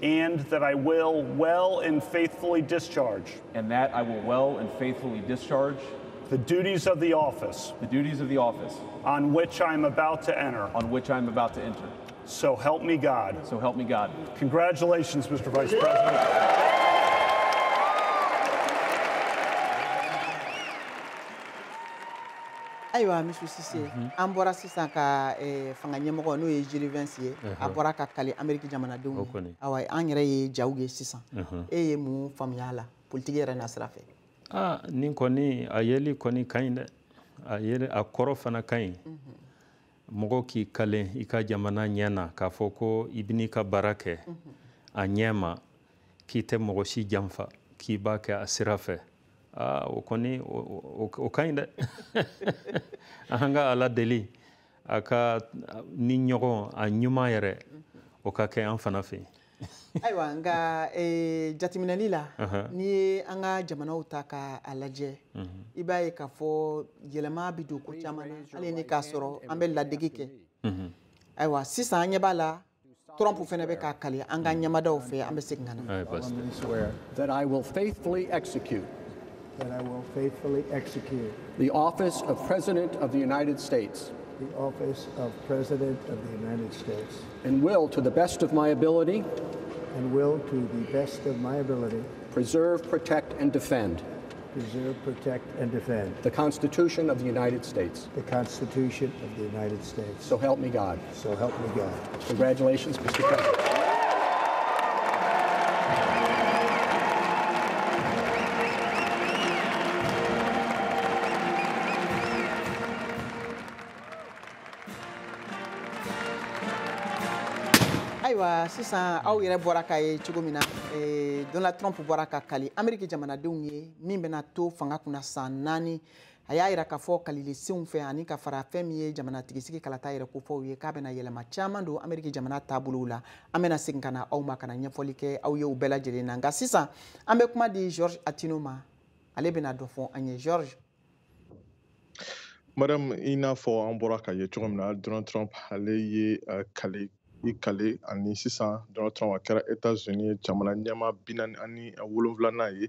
And that I will well and faithfully discharge. And that I will well and faithfully discharge. The duties of the office. The duties of the office. On which I am about to enter. On which I am about to enter. So help me God. So help me God. Congratulations, Mr. Vice President. Ayiwa Mr. Cissé, an bɔra sisan ka fanga ɲɛmɔgɔ n'o ye Jules Vance ye, a bɔra ka kale Amérique jamanadenw ye. Awa an yɛrɛ ye jaw ye sisan. E ye mun faamuya a la politique yɛrɛ nasira fɛ? Ah, nin kɔni a yeli kɔni ka ɲi dɛ. A yeli a kɔrɔ fana ka ɲi. Mɔgɔ k'i kale i ka jamana ɲɛ na k'a fɔ ko i bɛn'i ka baara kɛ a ɲɛ ma, k'i tɛ mɔgɔ si janfa, k'i b'a kɛ a sira fɛ. Ah, o kɔni o ka ɲi dɛ. An ka Ala deli a ka ni ɲɔgɔn a ɲuman yɛrɛ o ka kɛ an fana fɛ yen. Ayiwa nka jateminɛli la, n'i ye an ka jamanaw ta k'a lajɛ, i b'a ye k'a fɔ yɛlɛma bɛ don ko caman na, hali ni k'a sɔrɔ an bɛ ladege kɛ. Ayiwa sisan an ɲɛ b'a la Trump fana bɛ k'a kale an ka ɲɛmadaw fɛ, an bɛ segin ka na. That I will faithfully execute. That I will faithfully execute the office of President of the United States. The office of President of the United States. And will, to the best of my ability. And will, to the best of my ability. Preserve, protect, and defend. Preserve, protect, and defend. The Constitution of the United States. The Constitution of the United States. So help me God. So help me God. Congratulations, Mr. President. Ayiwa sisan aw yɛrɛ bɔra k'a ye cogo min na, Donald Trump bɔra ka kali Amérique jamanadenw ye min bɛna to fanga kunna san 4. A y'a yira k'a fɔ kalilisenw fɛ ani ka fara fɛn min ye jamanatigisigi kalata yɛrɛ kofɔw ye k'a bɛna yɛlɛma caman don Amérique jamana taabolow la. An bɛna segin ka na aw ma ka na ɲɛfɔli kɛ aw ye u bɛɛ lajɛlen na. Nka sisan an bɛ kuma di Georges Attino ma, ale bɛna dɔ fɔ an ye. Georges. Madame, i n'a fɔ an bɔra ka ye cogo min na, Donald Trump ale ye kale i kale ani sisan Donald Trump a kɛra États-Unis jamana ɲɛmaa 47nan ye.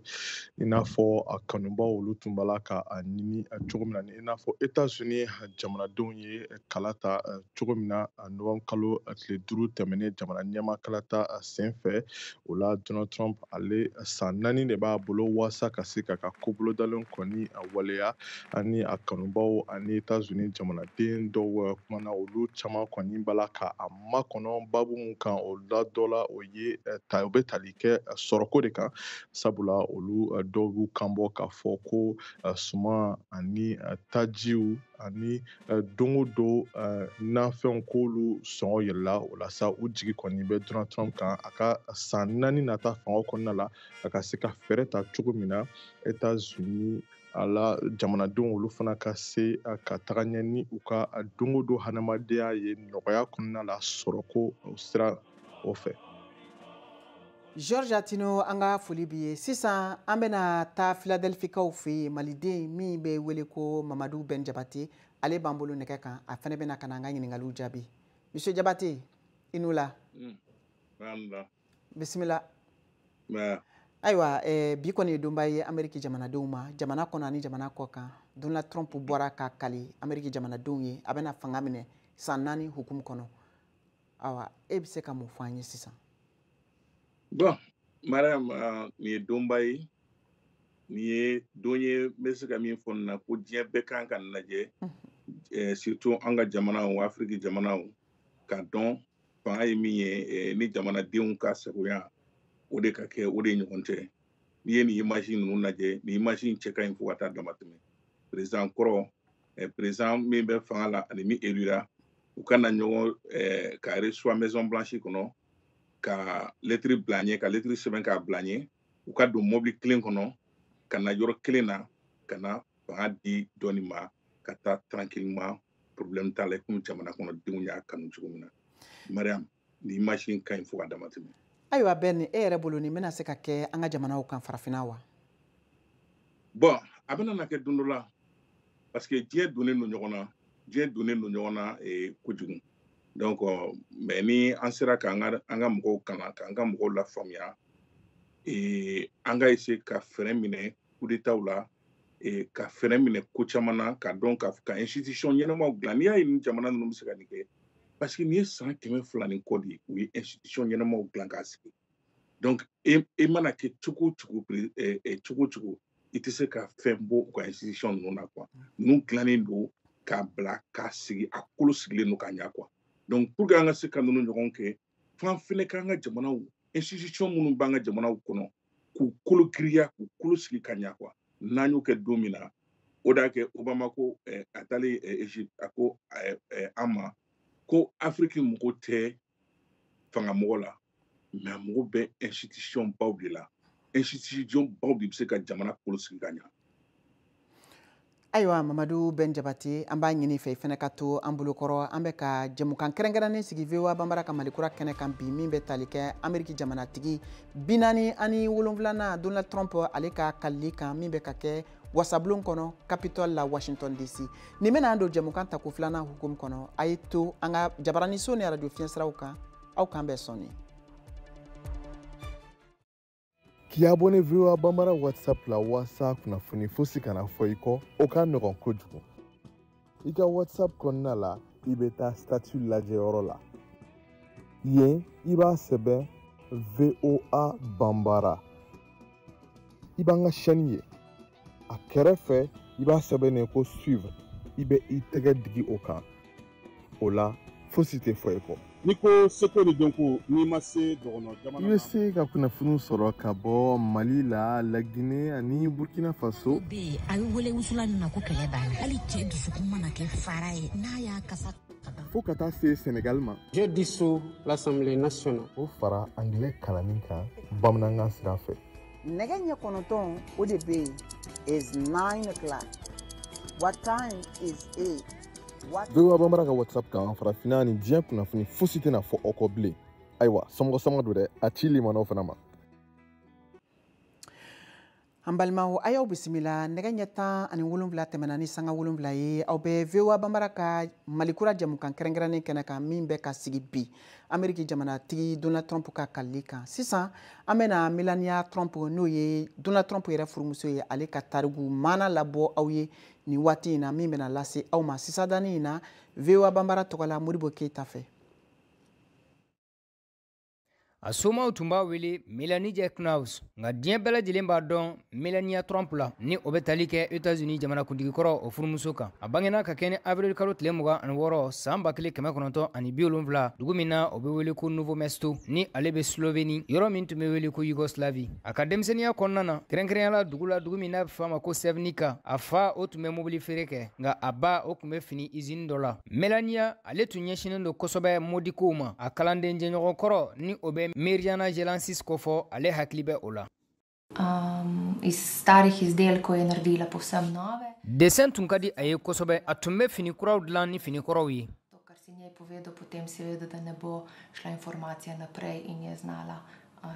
I n'a fɔ a kanubaw olu tun b'a la ka a ɲini cogo min na, i n'a fɔ États-Unis jamanadenw ye kala ta cogo min na novembre kalo tile 5 tɛmɛnen jamana ɲɛmaa kalata sen fɛ. O la Donald Trump ale san 4 de b'a bolo walasa ka se k'a ka ko bolodalen kɔni waleya ani a kanubaw ani États-Unis jamanaden dɔw kumana olu caman kɔni b'a la ka a makɔnɔ babu mun kan o la dɔ la o ye o bɛ tali kɛ sɔrɔko de kan, sabula olu dɔw b'u kan bɔ k'a fɔ ko suman ani tajiw ani don o don nafɛnw k'olu sɔngɔ yɛlɛla. O la sa u jigi kɔni bɛ Donald Trump kan a ka san 4 nata fanga kɔnɔna la a ka se ka fɛɛrɛ ta cogo min na États-Unis a la jamanadenw olu fana ka se ka taga ɲɛ ni u ka don o don hadamadenya ye nɔgɔya kɔnɔna la sɔrɔko sira o fɛ. Georges Attino, an ka foli b'i ye. Sisan an bɛna taa Philadelphie-kaw fɛ yen, maliden min bɛ wele ko Mamadu Ben Jabate, ale b'an bolo nɛgɛ kan, a fana bɛna ka na an ka ɲininkaliw jaabi. Monsieur Jabate, i n'u la. Bisimila. Ayiwa bi kɔni ye donba ye Amérique jamanadenw ma, jamana kɔnɔ ani jamana kɔ kan. Donald Trump bɔra ka kali Amérique jamanadenw ye, a bɛna fanga minɛ san 4 hukumu kɔnɔ. Ayiwa e bɛ se ka mun fɔ an ye sisan? Bon, Mariam, nin ye donba ye, nin ye don ye n bɛ se ka min fɔ nin na ko diɲɛ bɛɛ kan ka lajɛ, surtout an ka jamanaw, Afiriki jamanaw, ka dɔn fanga ye min ye ni jamanadenw ka sagoya o de ka kɛ, o de ɲɔgɔn tɛ. N'i ye nin image ninnu lajɛ, nin image in cɛ ka ɲi fo ka taa dama tɛmɛ. Président kɔrɔ, président min bɛ fanga la ani min élira, U ka na ɲɔgɔn ka reçoit Maison Blanche kɔnɔ, ka lettre bila ɲɛ, ka lettre sɛbɛn k'a bila ɲɛ, u ka don mobili kelen kɔnɔ ka na yɔrɔ kelen na, ka na fanga di dɔɔni ma, ka taa tranquillement, problème t'a la, komi jamana kɔnɔdenw y'a kanu cogo min na. Mariam, ni image in ka ɲi fo ka dama tɛmɛ. Ayiwa Ben, e yɛrɛ bolo nin bɛna se ka kɛ an ka jamanaw kan farafinna wa? Bon, a bɛna na kɛ don dɔ la, parce que diɲɛ donnen don ɲɔgɔn na, diɲɛ donnen don ɲɔgɔn na kojugu. Donc mais ni an sera k'an ka an ka mɔgɔw kalan, k'an ka mɔgɔw lafaamuya, an ka essayer ka fɛɛrɛ minɛ coup d'état la, ka fɛɛrɛ minɛ ko caman na, ka dɔn ka institution ɲɛnamaw dilan. N'i y'a ye nin jamana ninnu bɛ se ka nin kɛ, parce que nin ye san 200 ni kɔ de ye, u ye institution ɲɛnamaw dilan k'a sigi. Donc e mana kɛ cogo o cogo, cogo o cogo, i tɛ se ka fɛn bɔ u ka institution ninnu na quoi. Ninnu dilannen don k'a bila k'a sigi, a kolo sigilen don k'a ɲɛ quoi. Donc pour que an ka se ka ninnu ɲɔgɔn kɛ, f'an fɛnɛ k'an ka jamanaw institution minnu b'an ka jamanaw kɔnɔ, k'u kolo giriya, k'u kolo sigi ka ɲɛ quoi. N'an y'o kɛ don min na, o de y'a kɛ Obama ko a taalen Egypte, a ko an ma ko Afrique mɔgɔ tɛ fangamɔgɔ la, mais a mago bɛ institution baw de la. Institution baw de bɛ se ka jamana kolo sigi ka ɲɛ. Ayiwa Mamadu Ben Jabate, an b'a ɲini fɛ i fɛnɛ ka to an bolokɔrɔ. An bɛ ka jɛmukan kɛrɛnkɛrɛnnen sigi VOA Banbara ka Malikura kɛnɛ kan bi, min bɛ tali kɛ Ameriki jamanatigi 47nan Donald Trump ale ka kalili kan, min bɛ ka kɛ wasabulon kɔnɔ Capitole la Washington DC. Nin bɛna an don jɛmukan tako filanan hukumu kɔnɔ. A ye to an ka jabaraniso ni arajo fiɲɛsiraw kan, aw k'an bɛn sɔɔni. K'i abonné VOA Bambara WhatsApp la walasa kunnafoni fosi kana fɔ i kɔ, o ka nɔgɔn kojugu. I ka WhatsApp kɔnɔna la, i bɛ taa statut lajɛyɔrɔ la. Yen, i b'a sɛbɛn VOA Bambara. I b'an ka chaîne ye. A kɛrɛfɛ, i b'a sɛbɛn ko suivre. I bɛ i tɛgɛ digi o kan. O la, fosi tɛ fɔ i kɔ. N'i ko seko ni dɔnko, n'i ma se dɔgɔnɔ jamana i bɛ se ka kunnafoniw sɔrɔ ka bɔ Mali la, Laginɛ ani Burkina Faso. Bɛ a bɛ wele wusula nin na ko kɛlɛ b'a la, hali cɛ dusukun mana kɛ fara ye n'a y'a kasa fo ka taa se Senegal ma. Je dissous l'Assemblée nationale. O fara anglais kalanni kan bamanankan sira fɛ. Nɛgɛ ɲɛ 9 o de bɛ yen is 9 o'clock. What time is it? VOA Bambara ka WhatsApp kan, farafinna ni diɲɛ kunnafoni fosi tɛna fɔ aw kɔ bilen. Ayiwa, somɔgɔ sama don dɛ, a ci limanaw fana ma. An balimaw, a y'aw bisimila. Nɛgɛ ɲɛ 17 tɛmɛna ni sanga 7 ye. Aw bɛ VOA Bambara ka Malikura jɛmukan kɛrɛnkɛrɛnnen kɛnɛ kan, min bɛ ka sigi bi Ameriki jamanatigi Donald Trump ka kalili kan. Sisan an bɛna Melania Trump, n'o ye Donald Trump yɛrɛ furumuso ye, ale ka tariku maana labɔ aw ye nin waati in na, min bɛna lase aw ma sisadani in na VOA Bambara tɔgɔ la Modibo Keyita fɛ. A somaw tun b'a wele Melania Jack Knauss, nka diɲɛ bɛɛ lajɛlen b'a dɔn Melania Trump la, ni o bɛ tali kɛ États-Unis jamanakuntigi kɔrɔ o furumuso kan. A bangena ka kɛ ni avril kalo tile 26 san 1970, dugu min na o bɛ wele ko Novo Mesto, ni ale bɛ Sloveni, yɔrɔ min tun bɛ wele ko Yougoslavie. A ka denmisɛnninya kɔnɔna na, kɛrɛnkɛrɛnnenya la dugu la, dugu min n'a bɛ fɔ a ma ko Sevnica, a fa o tun bɛ mobili feere kɛ, nka a ba o tun bɛ fini usine dɔ la. Melania ale tun ɲɛsinnen don kosɛbɛ modikow ma. A kalanden jɛɲɔgɔn kɔrɔ ni o bɛ Mirjana Jelansic kofɔ, ale hakili bɛ o la. Iz starih izdelkov je naredila povsem nove. Dessin tun ka di a ye kosɛbɛ, a tun bɛ fini kuraw dilan ni fini kɔrɔw ye. To, kar si njej povedal, potem seveda, da ne bo šla informacija naprej in je znala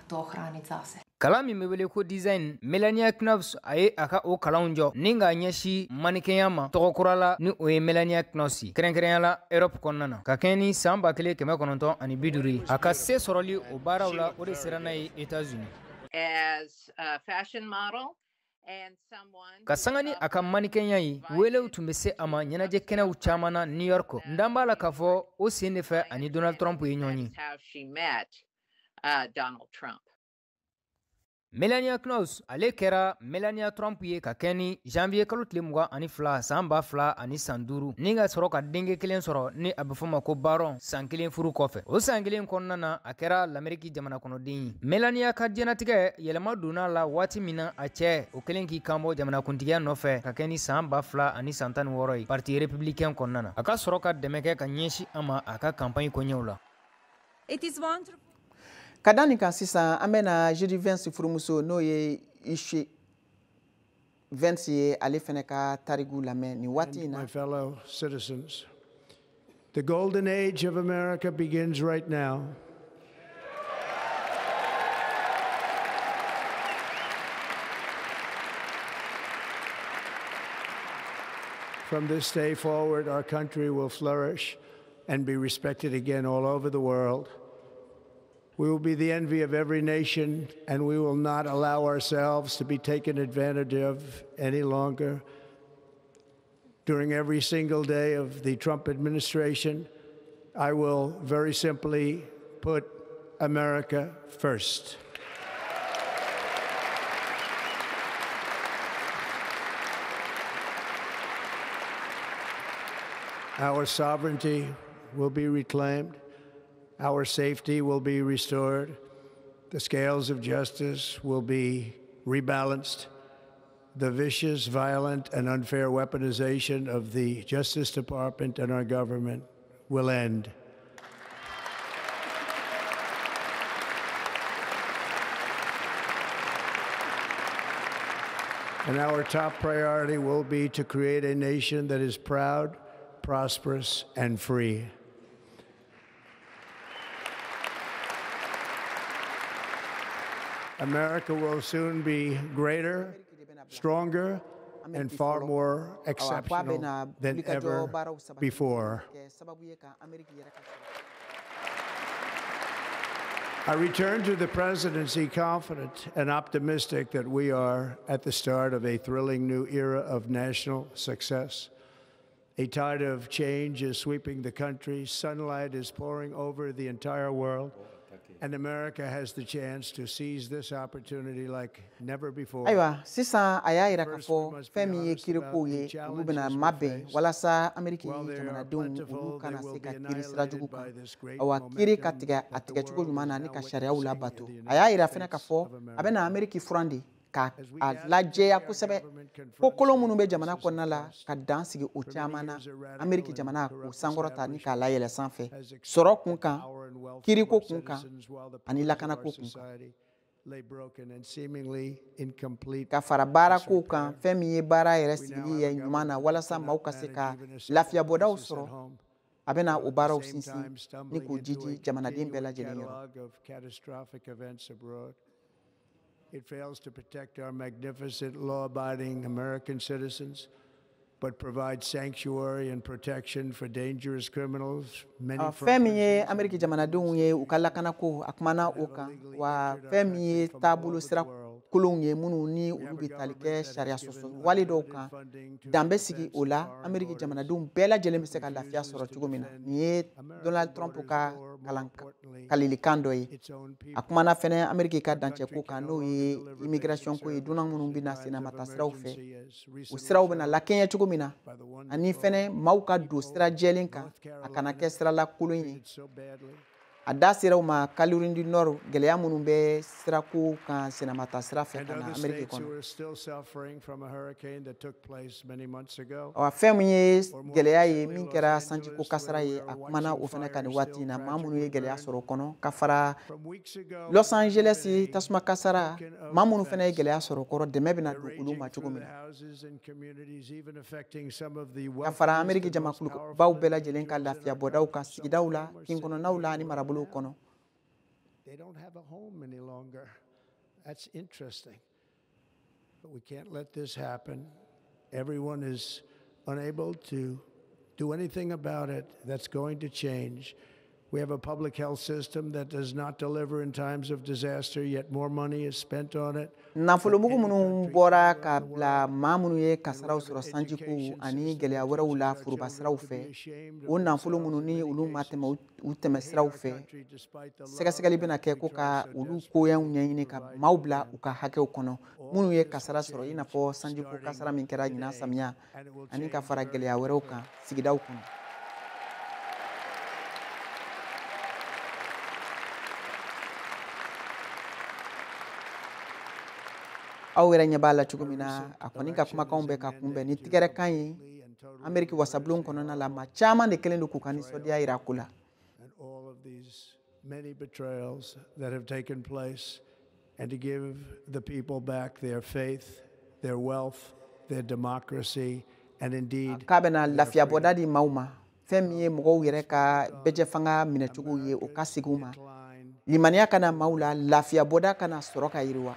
to ohraniti zase. Kalan min bɛ wele ko design, Melania Knauss a ye a ka o kalanw jɔ ni k'a ɲɛsin manikɛnya ma tɔgɔ kura la, ni o ye Melania Knauss ye, kɛrɛnkɛrɛnya la Europe kɔnɔna na, ka kɛɲɛ ni san 1950 ye. A ka se sɔrɔli o baaraw la, o de sera n'a ye États-Unis. Ka sanga ni a ka manikɛnya ye, welew tun bɛ se a ma ɲɛnajɛ kɛnɛw caman na New York. N dan b'a la k'a fɔ o sen de fɛ ani Donald Trump ye ɲɔgɔn ye. Melania Knauss ale kɛra Melania Trump ye ka kɛ ni janvier kalo tile 22 san 2005 ni ka sɔrɔ ka denkɛ kelen sɔrɔ ni a bɛ fɔ ma ko Baron san kelen furu kɔfɛ. O san kelen kɔnɔna na a kɛra l'Amérique jamana kɔnɔden ye. Melania ka diɲɛnatigɛ yɛlɛma donna la waati min na a cɛ o kelen k'i kanbɔ jamanakuntigiya nɔfɛ ka kɛ ni san 2016 ye parti républicain kɔnɔna na. A ka sɔrɔ ka dɛmɛ kɛ ka ɲɛsin a ma a ka campagne koɲɛw la. It is wonderful. Ka da nin kan sisan an bɛna JD Vance furumuso n'o ye Ishe Vance ye ale fɛnɛ ka tariku lamɛn nin waati in na. My fellow citizens, the golden age of America begins right now. From this day forward, our country will flourish and be respected again all over the world. We will be the envy of every nation, and we will not allow ourselves to be taken advantage of any longer. During every single day of the Trump administration, I will very simply put America first. Our sovereignty will be reclaimed. Our safety will be restored. The scales of justice will be rebalanced. The vicious, violent, and unfair weaponization of the Justice Department and our government will end. And our top priority will be to create a nation that is proud, prosperous, and free. America will soon be greater, stronger, and far more exceptional than ever before. I return to the presidency confident and optimistic that we are at the start of a thrilling new era of national success. A tide of change is sweeping the country. Sunlight is pouring over the entire world. And America has the chance to seize this opportunity like never before. Ayiwa sisan a y'a yira k'a fɔ fɛn min ye kiirikow ye olu bɛna mabɛn walasa Ameriki jamanadenw olu kana se ka kiiri sira jugu kan. Awa kiiri ka tigɛ a tigɛcogo ɲuman na ni ka sariyaw labato. A y'a yira fɛnɛ k'a fɔ a bɛna Ameriki furan de ka a lajɛya kosɛbɛ ko kolon minnu bɛ jamana kɔnɔna la ka dan sigi o caman na Ameriki jamana k'o sankɔrɔta ni k'a layɛlɛ sanfɛ sɔrɔ kun kan, kiiriko kun kan ani lakanako kun kan. Ka fara baarakow kan, fɛn min ye baara yɛrɛ sigili ye ɲuman na walasa maaw ka se ka lafiyabɔdaw sɔrɔ, a bɛna o baaraw sinsin ni k'o jiji jamanaden bɛɛ lajɛlen yɔrɔ. It fails to protect our magnificent law-abiding American citizens, but provides sanctuary and protection for dangerous criminals. Many fɛn min ye Ameriki jamanadenw ye u ka lakanako a kumana o kan, wa fɛn min ye taabolo sira kolonw ye minnu ni olu bɛ tali kɛ sariya sɔsɔ wale dɔw kan, dan bɛ sigi o la Ameriki jamanadenw bɛɛ lajɛlen bɛ se ka lafiya sɔrɔ cogo min na. Nin ye Donald Trump ka kalilikan dɔ ye. A kumana fɛnɛ Ameriki ka dancɛko kan n'o ye immigration ko ye, dunan minnu bɛ na sennamata siraw fɛ, o siraw bɛna lakɛɲɛ cogo min na, ani fɛnɛ maaw ka don sira jɛlen kan, a kana kɛ sirala kolon ye. A da sera u ma Caroline du Nord gɛlɛya minnu bɛ sirako kan sennamata sira fɛ ka na Ameriki kɔnɔ. Awa fɛn min ye gɛlɛya ye min kɛra sanjiko kasara ye, a kumana o fana kan nin waati in na, maa minnu ye gɛlɛya sɔrɔ o kɔnɔ ka fara Los Angeles tasuma kasara, maa minnu fana ye gɛlɛya sɔrɔ o kɔrɔ, dɛmɛ bɛna don olu ma cogo min na. Ka fara Ameriki jamakulubaw bɛɛ lajɛlen ka lafiyabɔdaw kan sigidaw la, kin kɔnɔnaw la ani marabolow kɔnɔ. They don't have a home any longer. That's interesting. But we can't let this happen. Everyone is unable to do anything about it. That's going to change. We have a public health system that does not deliver in times of disaster, yet more money is spent on it. Nafolomugu minnu bɔra ka bila maa minnu ye kasaraw sɔrɔ sanjiko ani gɛlɛya wɛrɛw la foroba siraw fɛ, o nafolo minnu ni olu ma tɛmɛ u tɛmɛ siraw fɛ, sɛgɛsɛgɛli bɛna kɛ ko ka olu koɲɛw ɲɛɲini ka maaw bila u ka hakɛw kɔnɔ, minnu ye kasara sɔrɔ i n'a fɔ sanjiko kasara min kɛra ɲinan samiya ani ka fara gɛlɛya wɛrɛw kan sigidaw kɔnɔ. Aw yɛrɛ ɲɛ b'a la cogo min na, a kɔni ka kumakanw bɛ ka kunbɛn ni tigɛrɛkan ye Ameriki wasabulon kɔnɔna la. Maa caman de kɛlen don k'u ka nisɔndiya yira ko la. Many betrayals that have taken place, and to give the people back their faith, their wealth, their democracy, and indeed k'a bɛna lafiya bɔda di maaw ma, fɛn min ye mɔgɔw yɛrɛ ka bɛjɛfanga minɛcogo ye, o ka segin u ma, limaniya ka na maaw la, lafiya bɔda ka na sɔrɔ ka yiriwa.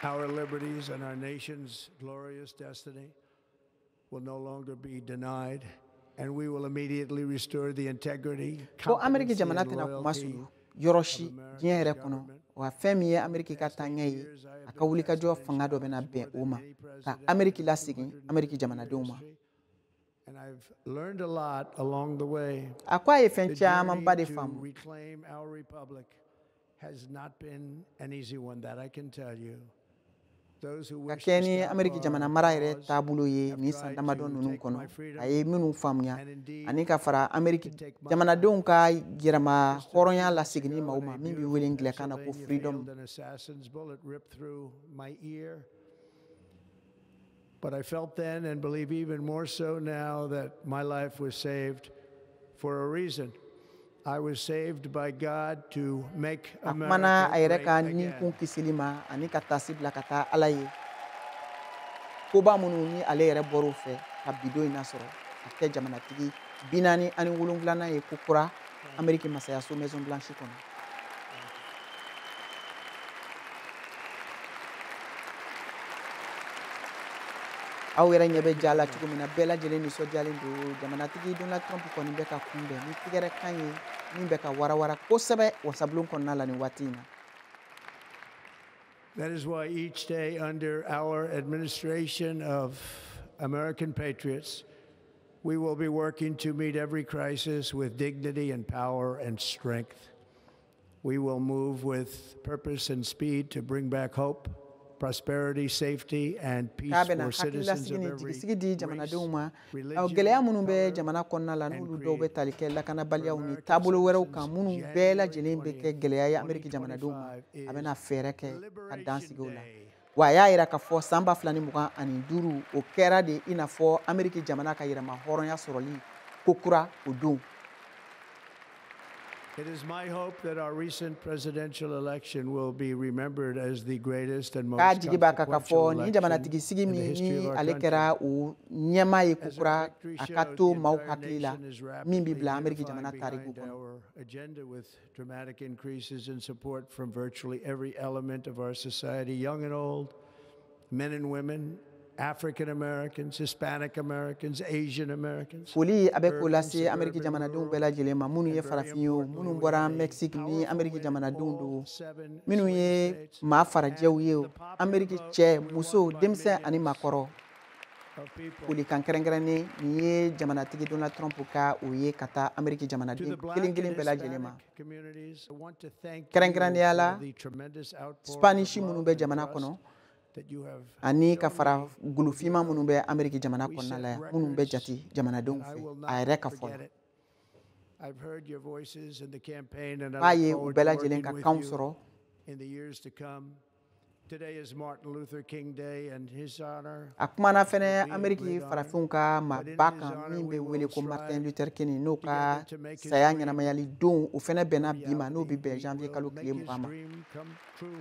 Our liberties and our nation's glorious destiny will no longer be denied, and we will immediately restore the integrity, ko Ameriki jamana tɛna kuma sulu yɔrɔ si diɲɛ yɛrɛ kɔnɔ, wa fɛn min ye Ameriki ka taaɲɛ ye, a ka wulikajɔ fanga dɔ bɛna bɛn o ma ka Ameriki lasegin Ameriki jamanadenw ma. And I've learned a lot along the way. A ko a ye fɛn camanba de faamu. Reclaim our republic has not been an easy one, that I can tell you. Ka kɛ ni Ameriki jamana mara yɛrɛ taabolo ye nin san damadɔ ninnu kɔnɔ, a ye minnu faamuya ani ka fara Ameriki jamanadenw ka yɛrɛma hɔrɔnya laseginni maaw ma, min bɛ wele angilɛkan na ko freedom. But I felt then and believe even more so now that my life was saved for a reason. I was saved by God to make A kumana America a yɛrɛ ka great ni again. kun kisili ma ani ka taasi bila ka taa Ala ye, koba minnu ni ale yɛrɛ bɔr'o fɛ ka bi don in nasɔrɔ ka kɛ jamanatigi 47nan ye ko kura Ameriki masayaso Maison Blanche kɔnɔ. Aw yɛrɛ ɲɛ bɛ ja la cogo min na, bɛɛ lajɛlen nisɔndiyalen don. Jamanatigi Donald Trump kɔni bɛ ka kunbɛn ni tigɛrɛkan ye min bɛ ka warawara kosɛbɛ wasabulon kɔnɔna la nin waati in na. That is why each day under our administration of American patriots, we will be working to meet every crisis with dignity and power and strength. We will move with purpose and speed to bring back hope, prosperity, safety, and peace K'a bɛna for citizens hakililasigi of ni every jigisigi di jamanadenw ma. religion, Gɛlɛya minnu bɛ jamana kɔnɔna la, n'olu dɔw bɛ tali kɛ lakanabaliyaw ni taabolo wɛrɛw kan, minnu bɛɛ lajɛlen bɛ kɛ gɛlɛya ye Ameriki jamanadenw ma, a bɛna fɛɛrɛ kɛ ka dan sigi o la. Wa a y'a yira k'a fɔ san 2025, o kɛra de i n'a fɔ Ameriki jamana ka yɛrɛma hɔrɔnya sɔrɔli ko kura o don. It is my hope that our recent presidential election will be remembered as the greatest and most K'a jigi b'a kan k'a consequential fɔ nin election jamanatigi sigi in the min history ni of our ale country. kɛra o ɲɛmaa ye As kokura, our victory a ka showed, to the maaw entire hakili la nation is min bɛ rapidly bila Ameriki unifying jamana tariku behind kɔnɔ. our agenda with dramatic increases in support from virtually every element of our society, young and old, men and women, African Americans, Hispanic Americans, Asian Americans. Foli a bɛ k'o urban, lase Ameriki suburban, jamanadenw bɛɛ lajɛlen ma, minnu ye farafin ye o, minnu bɔra Mexique ni Ameriki jamanadenw don, minnu ye maa farajɛw ye o, Ameriki cɛ, muso, denmisɛn ani maakɔrɔ. Folikan kɛrɛnkɛrɛnnen nin ye jamanatigi Donald Trump ka o ye ka taa Ameriki To the jamanaden black kelen and kelen bɛɛ lajɛlen ma. Hispanic communities, I want to thank you Kɛrɛnkɛrɛnnenya for la, the tremendous outpouring of Spanish minnu love bɛ and jamana trust kɔnɔ that you have ani ka fara golofinma minnu bɛ Ameriki jamana kɔnɔna la yan, minnu bɛ jate jamanadenw I fɛ, will a not yɛrɛ ka fɔ la. forget it. I've heard your voices in the campaign and I K'a look ye u forward bɛɛ to lajɛlen working ka with kanw you sɔrɔ. in the years to come. Today is Martin Luther King Day, and his honor A kumana fɛnɛ will be a Ameriki great honor. farafinw ka But in maaba his kan honor, min we bɛ will wele ko Martin strive Luther King, n'o ka together to make his saya dream ɲɛnamayali don, o fɛnɛ bɛnna bi ma, n'o reality. bɛ bɛn We janvier will kalo make tile his 20 ma. dream come true.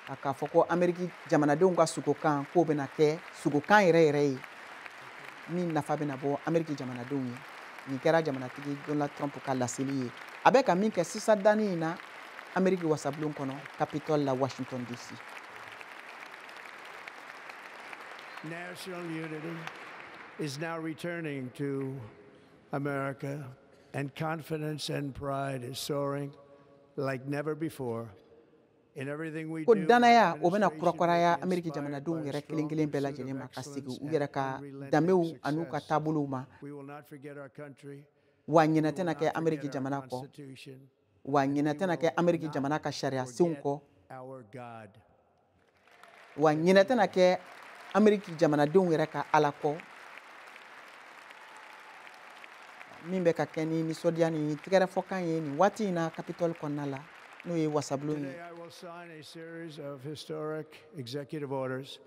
A k'a fɔ ko Ameriki jamanadenw ka sogokan k'o bɛna kɛ sogokan yɛrɛ yɛrɛ ye min nafa bɛna bɔ Ameriki jamanadenw ye. Nin kɛra jamanatigi Donald Trump ka laseli ye, a bɛ ka min kɛ sisan danni in na Ameriki wasabulon kɔnɔ, Capitole la, Washington DC. National unity is now returning to America, and confidence and pride is soaring like never before. In everything we Ko do, danaya o bɛna kurakuraya Ameriki jamanadenw yɛrɛ kelen kelen bɛɛ lajɛlen ma, ka segin u yɛrɛ ka danbew an'u ka taabolow ma. We will not forget our country. Wa ɲinɛ tɛna kɛ Ameriki jamana kɔ, wa ɲinɛ tɛna kɛ Ameriki jamana ka sariya senw kɔ, Our God. wa ɲinɛ tɛna kɛ Ameriki jamanadenw yɛrɛ ka Ala kɔ. Min bɛ ka kɛ ni nisɔndiya ni tɛgɛrɛfɔkan ye nin waati in na Capitole kɔnɔna la, n'o ye wasabulon ye. Today, I will sign a series of historic executive orders.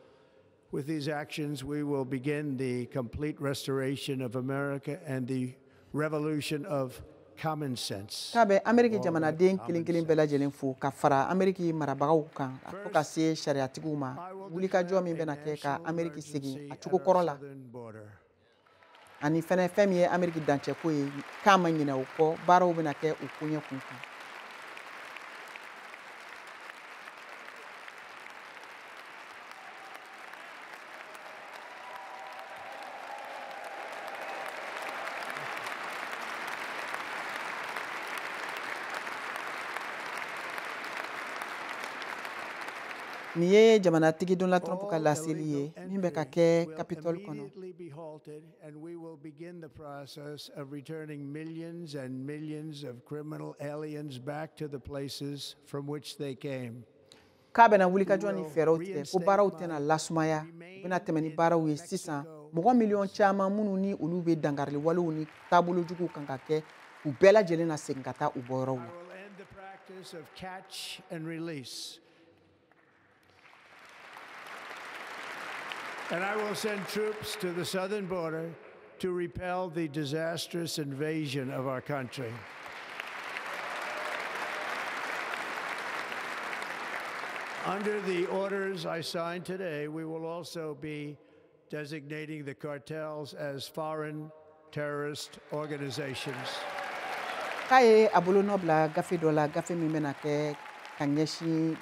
With these actions, we will begin the complete restoration of America and the revolution of common sense. K'a bɛ Ameriki jamanaden kelen kelen bɛɛ lajɛlen fo ka fara Ameriki marabagaw kan fo ka se sariyatigiw ma, wulikajɔ min bɛna kɛ ka Ameriki segin a cogo kɔrɔ la, ani fɛnɛ fɛn min ye Ameriki dancɛko ye, k'a ma ɲinɛ o kɔ, baaraw bɛna kɛ o koɲɛ kun kan. Nin ye jamanatigi Donald Trump ka laseli ye min bɛ ka kɛ Capitole kɔnɔ. Immediately be halted, and we will begin the process of returning millions and millions of criminal aliens back to the places from which they came. K'a bɛna wulikajɔ ni fɛɛrɛw tigɛ ko baaraw tɛna lasumaya, u bɛna tɛmɛ ni baaraw ye sisan. Mɔgɔ miliyɔn caman minnu ni olu bɛ dankarili walew ni taabolo juguw kan ka kɛ, u bɛɛ lajɛlen na segin ka taa u bɔyɔrɔw la. End the practice of catch and release. And I will send troops to the southern border to repel the disastrous invasion of our country. Under the orders I signed today, we will also be designating the cartels as foreign terrorist organizations. K'a ye a bolonɔ bila gafe dɔ la, gafe min bɛna kɛ ka ɲɛsin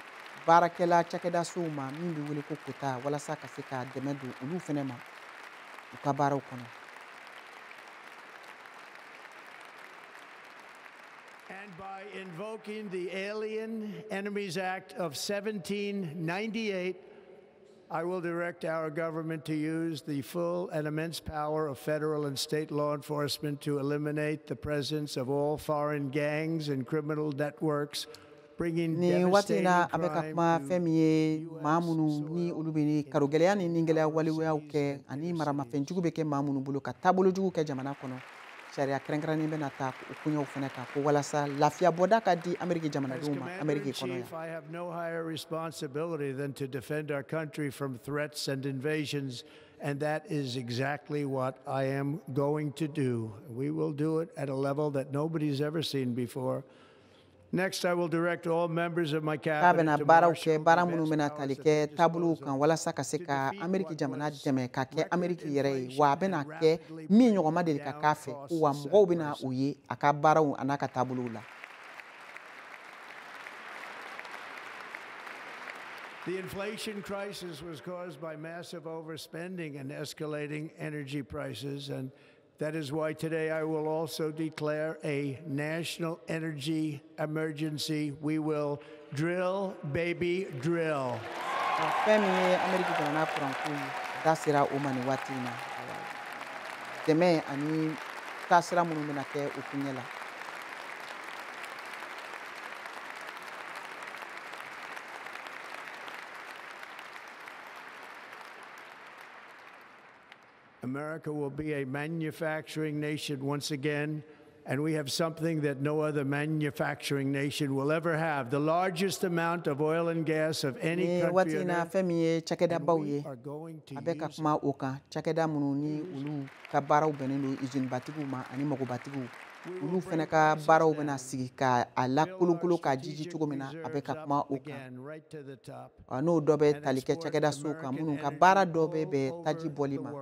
baarakɛla cakɛdasow ma min bɛ wele ko kota, walasa ka se ka dɛmɛ don olu fɛnɛ ma u ka baaraw kɔnɔ. And by invoking the Alien Enemies Act of 1798, I will direct our government to use the full and immense power of federal and state law enforcement to eliminate the presence of all foreign gangs and criminal networks, bringing Nin waati in na, devastating a bɛ ka crime kuma fɛn min ye maa minnu ni olu bɛ karogɛlɛya ni nigɛlɛya waleyaw kɛ ani maramafɛnjugu bɛ kɛ maa minnu bolo ka taabolo jugu kɛ jamana kɔnɔ, sariya kɛrɛnkɛrɛnnen bɛna ta o koɲɛw fɛnɛ kan ko walasa lafiya bɔda ka di Ameriki As jamanadenw ma Ameriki kɔnɔ yan. Commander-in-Chief, I have no higher responsibility than to defend our country from threats and invasions, and that is exactly what I am going to do. We will do it at a level that nobody's ever seen before. Next, I will direct all members of my K'a cabinet bɛna to baaraw marshal kɛ, baara minnu bɛna tali kɛ taabolow kan walasa ka se ka Ameriki jamana dɛmɛ ka kɛ Ameriki yɛrɛ ye, wa a bɛna kɛ min ɲɔgɔn ma deli ka k'a fɛ, ko wa mɔgɔw bɛna o ye a ka baaraw an'a ka taabolow la. The inflation crisis was caused by massive overspending and escalating energy prices, and that is why today I will also declare a national energy emergency. We will drill, baby, drill. Fɛn min ye Ameriki jamana kuranko ye, da sera o ma nin waati in na, dɛmɛ ani taasira minnu bɛna kɛ o koɲɛ la. America will be a manufacturing nation once again, and we have something that no other manufacturing nation will ever have, the largest amount of oil and gas of any Ni country waati on in na, earth. fɛn min ye cakɛdabaw ye, a bɛ ka kuma o kan, cakɛda minnu ni olu ka baaraw bɛnnen don izinibatigiw ma ani magobatigiw, olu fɛnɛ ka baaraw bɛna sigi ka a lakolokolo k'a jiji cogo min na, a bɛ ka kuma o kan. Again, right to the top. N'o dɔ bɛ tali kɛ cakɛdasow kan minnu ka baara dɔ bɛ bɛn taji bɔli ma.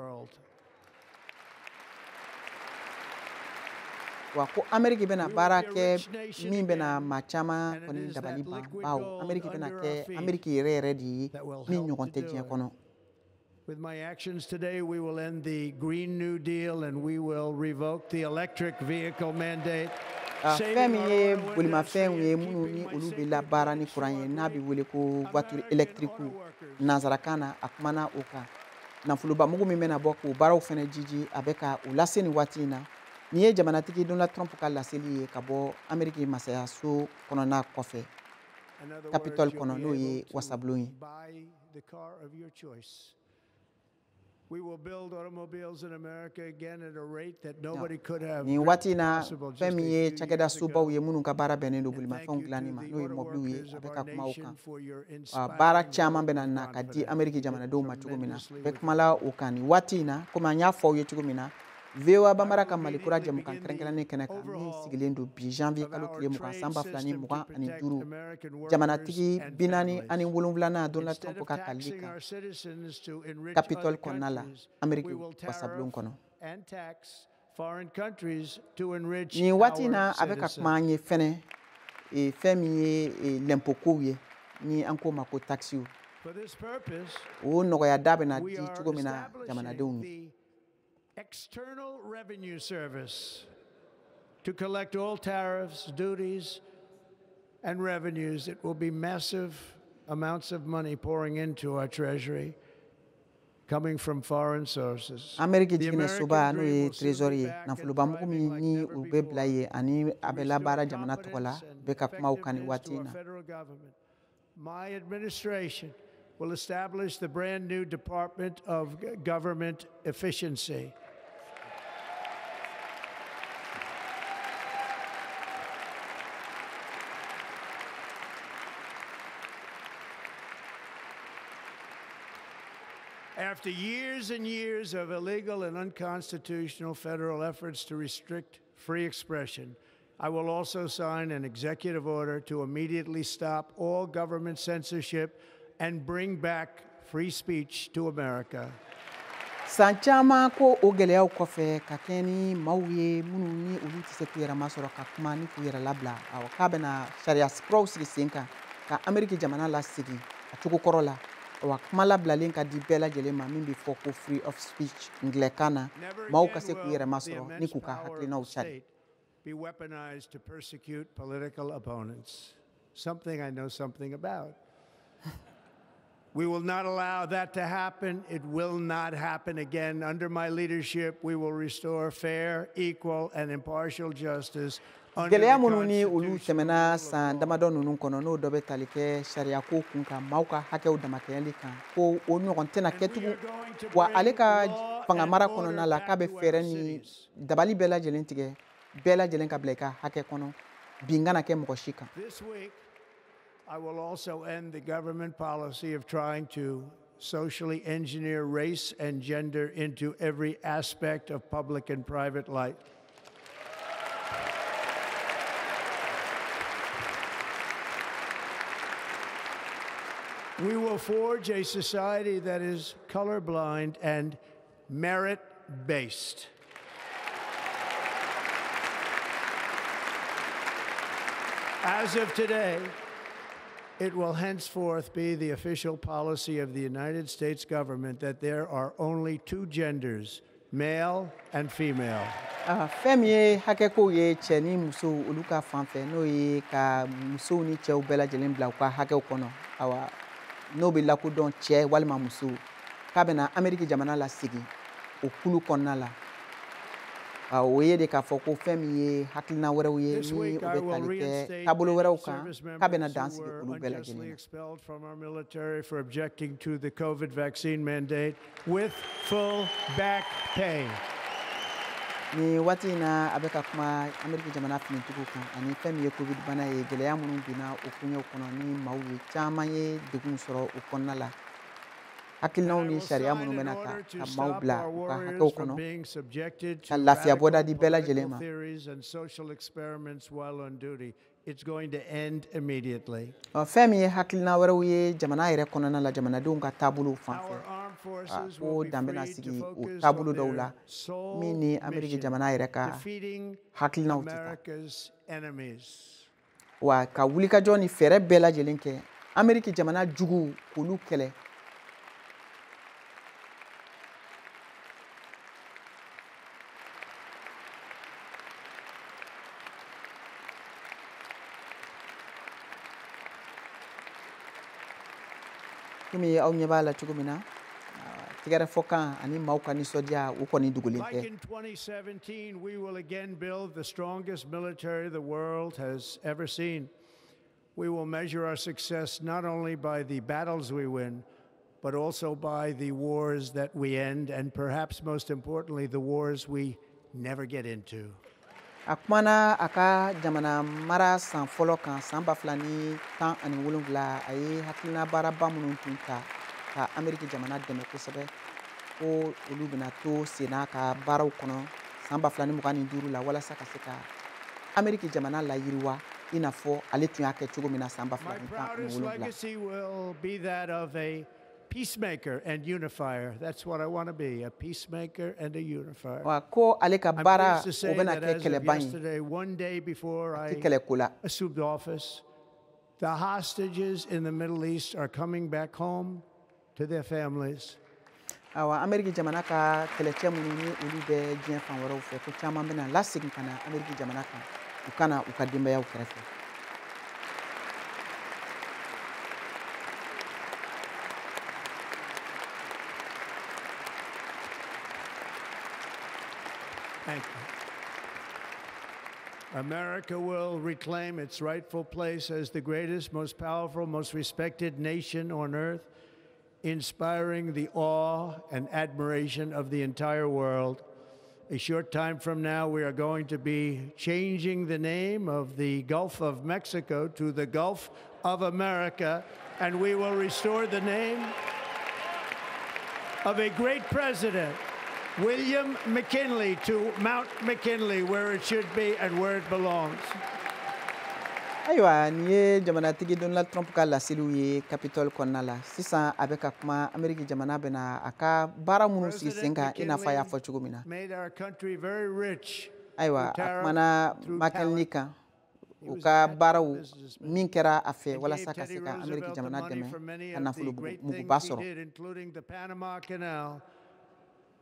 Wa ko Ameriki bɛna baara kɛ min bɛna maa caman kɔni dabali ban, bawo Ameriki bɛna kɛ Ameriki yɛrɛ yɛrɛ de ye min ɲɔgɔn tɛ diɲɛ kɔnɔ. With my actions today, we will end the Green New Deal and we will revoke the electric vehicle mandate. Fɛn min ye bolimafɛnw ye minnu ni olu bɛ labaara ni kuran ye, n'a bɛ wele ko voiture électrique nanzarakan na, a kumana o kan. Nafolobamugu min bɛna bɔ k'o baaraw fana jiji, a bɛ ka o lase nin waati in na. Nin ye jamanatigi Donald Trump ka laseli ye ka bɔ Ameriki masayaso kɔnɔna kɔfɛ, Capitole kɔnɔ, n'o ye wasabulon ye. Nin waati in na, fɛn min ye cakɛda sobaw ye minnu ka baara bɛnnen don bolimafɛnw dilanni ma, n'o ye mɔbiliw ye, a bɛ ka kuma o kan. Baara caman bɛna na ka di Ameriki jamanadenw ma cogo min na, bɛɛ kumala o kan nin waati in na. Komi an y'a fɔ aw ye cogo min na, VOA Bambara ka Mali kura jɛmukan kɛrɛnkɛrɛnnen kɛnɛ kan min sigilen don bi janvier kalo tile 20 san 2025, jamanatigi 47nan Donald Trump ka kalili kan Capitole kɔnɔna la, Ameriki wasabulon kɔnɔ. Nin waati in na, a bɛ ka kuma an ye fɛnɛ fɛn min ye lɛnpokow ye, ni an k'o ma ko taxiw, o nɔgɔyada bɛna di cogo min na jamanadenw ye. External Revenue Service to collect all tariffs, duties, and revenues. It will be massive amounts of money pouring into our treasury, coming from foreign sources. Ameriki jiginɛ soba, n'o ye trésor ye, nafolobamugu min ni u bɛ bila yen ani a bɛ labaara jamana tɔgɔ la, bɛ ka kuma o kan nin waati in na. My administration will establish the brand new Department of Government Efficiency. After years and years of illegal and unconstitutional federal efforts to restrict free expression, I will also sign an executive order to immediately stop all government censorship and bring back free speech to America. San caman ko o gɛlɛyaw kɔfɛ, ka kɛ ni maaw ye minnu ni olu tɛ se k'u yɛrɛ masɔrɔ ka kuma ni k'u yɛrɛ labila, awɔ, k'a bɛna sariya kuraw sigi sen kan ka Ameriki jamana lasegin a cogo kɔrɔ la. Wa kuma labilalen ka di bɛɛ lajɛlen ma, min bɛ fɔ ko free of speech ngilɛkan na, maaw ka se k'u yɛrɛ masɔrɔ ni k'u ka hakilinaw cari. Be weaponized to persecute political opponents, something I know something about. We will not allow that to happen. It will not happen again. Under my leadership, we will restore fair, equal, and impartial justice. Gɛlɛya minnu ni olu tɛmɛna san damadɔ ninnu kɔnɔ, n'o dɔ bɛ tali kɛ sariyako kun kan, maaw ka hakɛw damakɛɲɛli kan, ko o ɲɔgɔn tɛna kɛ tugun. Wa ale ka fanga mara kɔnɔna la, k'a bɛ fɛɛrɛ ni dabali bɛɛ lajɛlen tigɛ, bɛɛ lajɛlen ka bila i ka hakɛ kɔnɔ, bin kana kɛ mɔgɔ si kan. I will also end the government policy of trying to socially engineer race and gender into every aspect of public and private life. We will forge a society that is colorblind and merit-based. As of today, it will henceforth be the official policy of the United States government that there are only two genders, male and female. Fɛn min ye hakɛkow ye cɛ ni musow olu ka fan fɛ, n'o ye ka musow ni cɛw bɛɛ lajɛlen bila u ka hakɛw kɔnɔ, awa, n'o bɛ lakodɔn cɛ walima muso, k'a bɛna Ameriki jamana lasegin o kulu kɔnɔna la. O ye de k'a fɔ ko fɛn min ye hakilina wɛrɛw ye ni o bɛ tali kɛ taabolo wɛrɛw kan, k'a bɛna dan sigi olu bɛɛ lajɛlen na. Nin waati in na, a bɛ ka kuma Ameriki jamana finitigiw kan ani fɛn min ye covid bana ye, gɛlɛya minnu binna o koɲɛw kɔnɔ ni maaw ye caman ye degun sɔrɔ o kɔnɔna la. Hakilinaw ni sariya minnu bɛna ta ka maaw bila u ka hakɛw kɔnɔ, ka lafiya bɔda di bɛɛ lajɛlen ma. Fɛn min ye hakilina wɛrɛw ye jamana yɛrɛ kɔnɔna la, jamanadenw ka taabolow fan fɛ, ko dan bɛna sigi o taabolo dɔw la min ni Ameriki jamana yɛrɛ ka hakilinaw tɛ taa. Wa ka wulikajɔ ni fɛɛrɛ bɛɛ lajɛlen kɛ Ameriki jamana juguw k'olu kɛlɛ. Komi aw ɲɛ b'a la cogo min na, tigɛrɛ fɔkan ani maaw ka nisɔndiya u kɔni dogolen tɛ. Like in 2017, we will again build the strongest military the world has ever seen. We will measure our success not only by the battles we win, but also by the wars that we end, and perhaps most importantly, the wars we never get into. A kumana a ka jamana mara san fɔlɔ kan san 2017, a ye hakilina baaraba minnu tun ta ka Ameriki jamana dɛmɛ kosɛbɛ, ko olu bɛna to senna ka baaraw kɔnɔ san 2025 la, walasa ka se ka Ameriki jamana layiriwa i n'a fɔ ale tun y'a kɛ cogo min na san 2017. Peacemaker and unifier. That's what I want to be, a peacemaker and a unifier. Wa ko ale ka baara o bɛna kɛ kɛlɛban ye. One day before I ti kɛlɛ ko la. Assumed office, the hostages in the Middle East are coming back home to their families. Awa, Ameriki jamana ka kɛlɛcɛ minnu ni olu bɛ diɲɛ fan wɛrɛw fɛ, ko caman bɛna lasegin ka na Ameriki jamana kan, u kana u ka denbayaw kɛrɛfɛ. Thank you. America will reclaim its rightful place as the greatest, most powerful, most respected nation on earth, inspiring the awe and admiration of the entire world. A short time from now, we are going to be changing the name of the Gulf of Mexico to the Gulf of America, and we will restore the name of a great president, William McKinley, to Mount McKinley, where it should be and where it belongs. Ayiwa, nin ye jamanatigi Donald Trump ka laseliw ye Capitole kɔnɔna la. Sisan a bɛ ka kuma Ameriki jamana bɛna a ka baara minnu sigi sen kan, i n'a fɔ a y'a fɔ cogo min na. Made our country very rich. Ayiwa, a kumana McKinley kan, u ka baaraw min kɛra a fɛ walasa ka se ka Ameriki jamana dɛmɛ ka nafolo muguba sɔrɔ. Including the Panama Canal,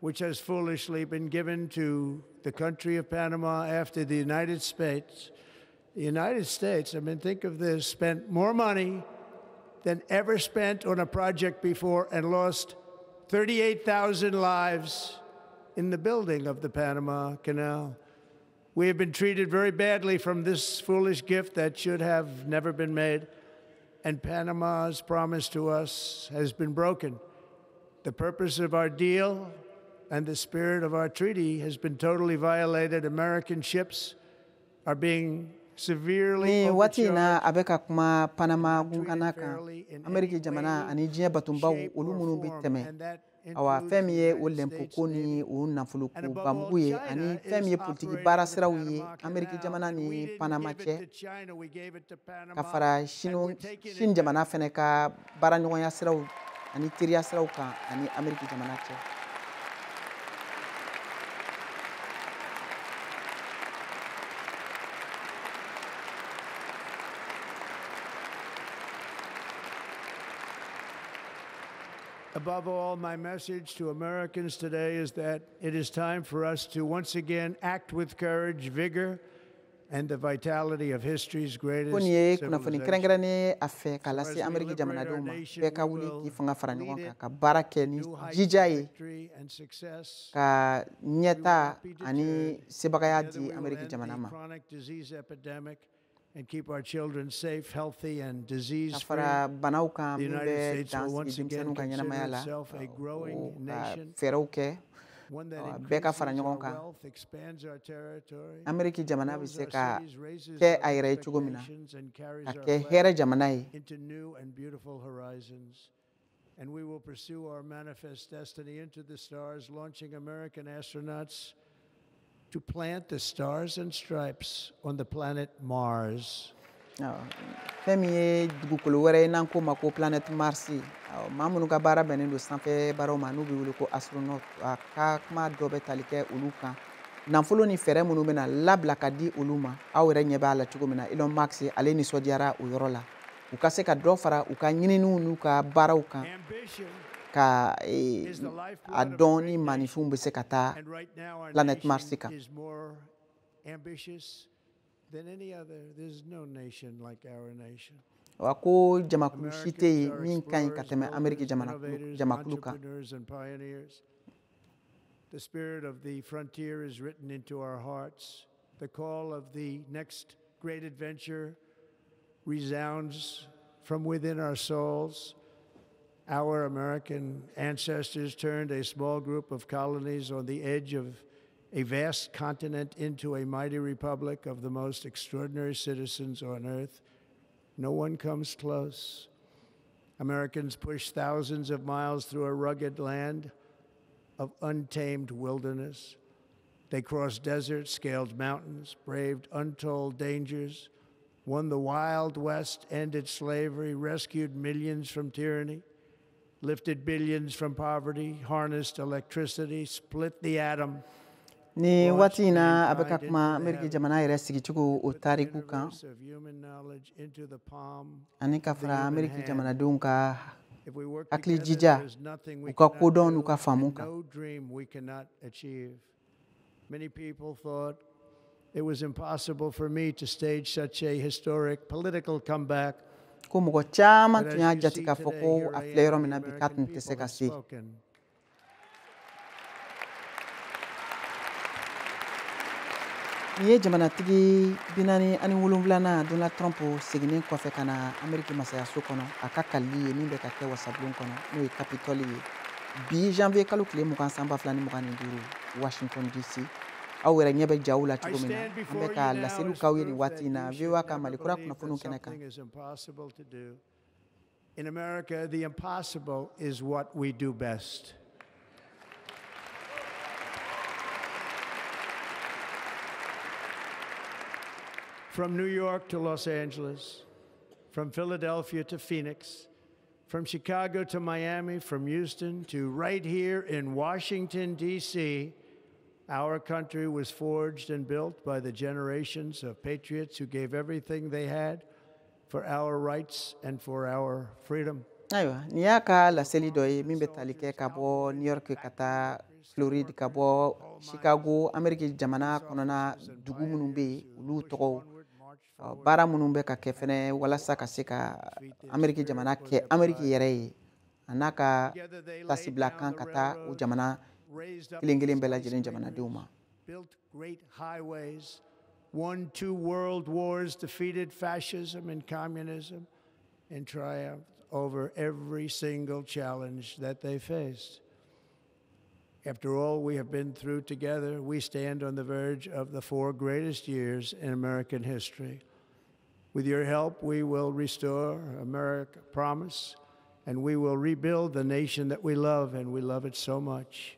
which has foolishly been given to the country of Panama after the United States. The United States, I mean, think of this, spent more money than ever spent on a project before and lost 38,000 lives in the building of the Panama Canal. We have been treated very badly from this foolish gift that should have never been made, and Panama's promise to us has been broken. The purpose of our deal and the spirit of our treaty has been totally violated. American ships are being severely Ni waati in na, a bɛ ka kuma Panama gunkana kan, Ameriki jamana ani diɲɛ batonbaw olu minnu bɛ tɛmɛ. Awa, fɛn min ye o lɛnpoko ni o nafoloko bamugu ye, ani fɛn min ye politiki baara siraw ye Ameriki jamana ni Panama cɛ, ka fara Chine jamana fɛnɛ ka baaraɲɔgɔnya siraw ani teriya siraw kan ani Ameriki jamana cɛ. Above all, my message to Americans today is that it is time for us to once again act with courage, vigor, and the vitality of history's greatest Ko nin ye kunnafoni civilization. Kɛrɛnkɛrɛnnen ye a fɛ k'a lase Ameriki jamanadenw ma, bɛɛ ka wuli k'i fanga fara ɲɔgɔn kan ka baara kɛ ni jija ye, Victory and success. Ka ɲɛta ani sebagaya di Ameriki jamana ma. Chronic disease epidemic and keep our children safe, healthy, and Ka disease-free. Fara banaw kan The min United bɛ States dan will sigi once again denmisɛnninw ka consider ɲɛnamaya la, itself a growing o ka nation, fɛɛrɛw kɛ, one that bɛɛ ka fara increases ɲɔgɔn our kan. wealth, expands our territory, Ameriki jamana bɛ builds se our ka cities, raises kɛ our a yɛrɛ ye cogo min na, expectations, and carries ka our kɛ flag hɛrɛ jamana ye. into new and beautiful horizons. And we will pursue our manifest destiny into the stars, launching American astronauts to plant the stars and stripes on the planet Mars. Awɔ, fɛn min ye dugukolo wɛrɛ ye n'an k'o ma ko planète Mars, awɔ, maa minnu ka baara bɛnnen don sanfɛ baaraw ma n'u bɛ wele ko astronaute, a ka kuma dɔ bɛ tali kɛ olu kan, nafolo ni fɛɛrɛ minnu bɛna labila ka di olu ma. Aw yɛrɛ ɲɛ b'a la cogo min na, Elon Musk ale nisɔndiyara o yɔrɔ la, u ka se ka dɔ fara u ka ɲininiw n'u ka baaraw kan, ka a dɔn ni maaninfinw bɛ se ka taa And right now, our planète nation Mars kan. is more ambitious than any other. There's no nation like our nation. Wa ko jamakulu si tɛ yen min ka ɲi ka tɛmɛ Ameriki jamakulu kan. The spirit of the frontier is written into our hearts. The call of the next great adventure resounds from within our souls. Our American ancestors turned a small group of colonies on the edge of a vast continent into a mighty republic of the most extraordinary citizens on earth. No one comes close. Americans pushed thousands of miles through a rugged land of untamed wilderness. They crossed deserts, scaled mountains, braved untold dangers, won the Wild West, ended slavery, rescued millions from tyranny, lifted billions from poverty, harnessed electricity, split the atom. Ni waati in na a bɛ ka kuma Ameriki jamana yɛrɛ sigicogo o tariku kan ani ka fara Ameriki jamanadenw ka hakili jija u ka kodɔn n'u ka faamu kan. Many people thought it was impossible for me to stage such a historic political comeback. Ko mɔgɔ caman tun y'a jate k'a fɔ ko a filɛ yɔrɔ min na bi k'a tun tɛ se ka se. Nin ye jamanatigi 47nan Donald Trump seginnen kɔfɛ ka na Ameriki masayaso kɔnɔ a ka kalili ye min bɛ ka kɛ wasabulon kɔnɔ n'o ye Capitole ye bi janvier kalo tile 20 san 2025 Washington DC. Aw yɛrɛ ɲɛ bɛ jaw la cogo min na an bɛ ka laseliw k'aw ye nin waati in na VOA ka Mali kura kunnafoniw kɛnɛ kan. In America, the impossible is what we do best. From New York to Los Angeles, from Philadelphia to Phoenix, from Chicago to Miami, from Houston to right here in Washington, D.C., our country was forged and built by the generations of patriots who gave everything they had for our rights and for our freedom. Ayiwa, nin y'a ka laseli dɔ ye min bɛ tali kɛ ka bɔ New York ka taa Floride ka bɔ Chicago, Ameriki jamana kɔnɔna dugu minnu bɛ yen olu tɔgɔw baara minnu bɛ ka kɛ fɛnɛ walasa ka se ka Ameriki jamana kɛ Ameriki yɛrɛ ye a n'a ka tasibila kan ka taa o jamana kelen kelen bɛɛ lajɛlen jamanadenw ma. Built great highways, won 2 world wars, defeated fascism and communism, and triumphed over every single challenge that they faced. After all we have been through together, we stand on the verge of the 4 greatest years in American history. With your help, we will restore America's promise, and we will rebuild the nation that we love, and we love it so much.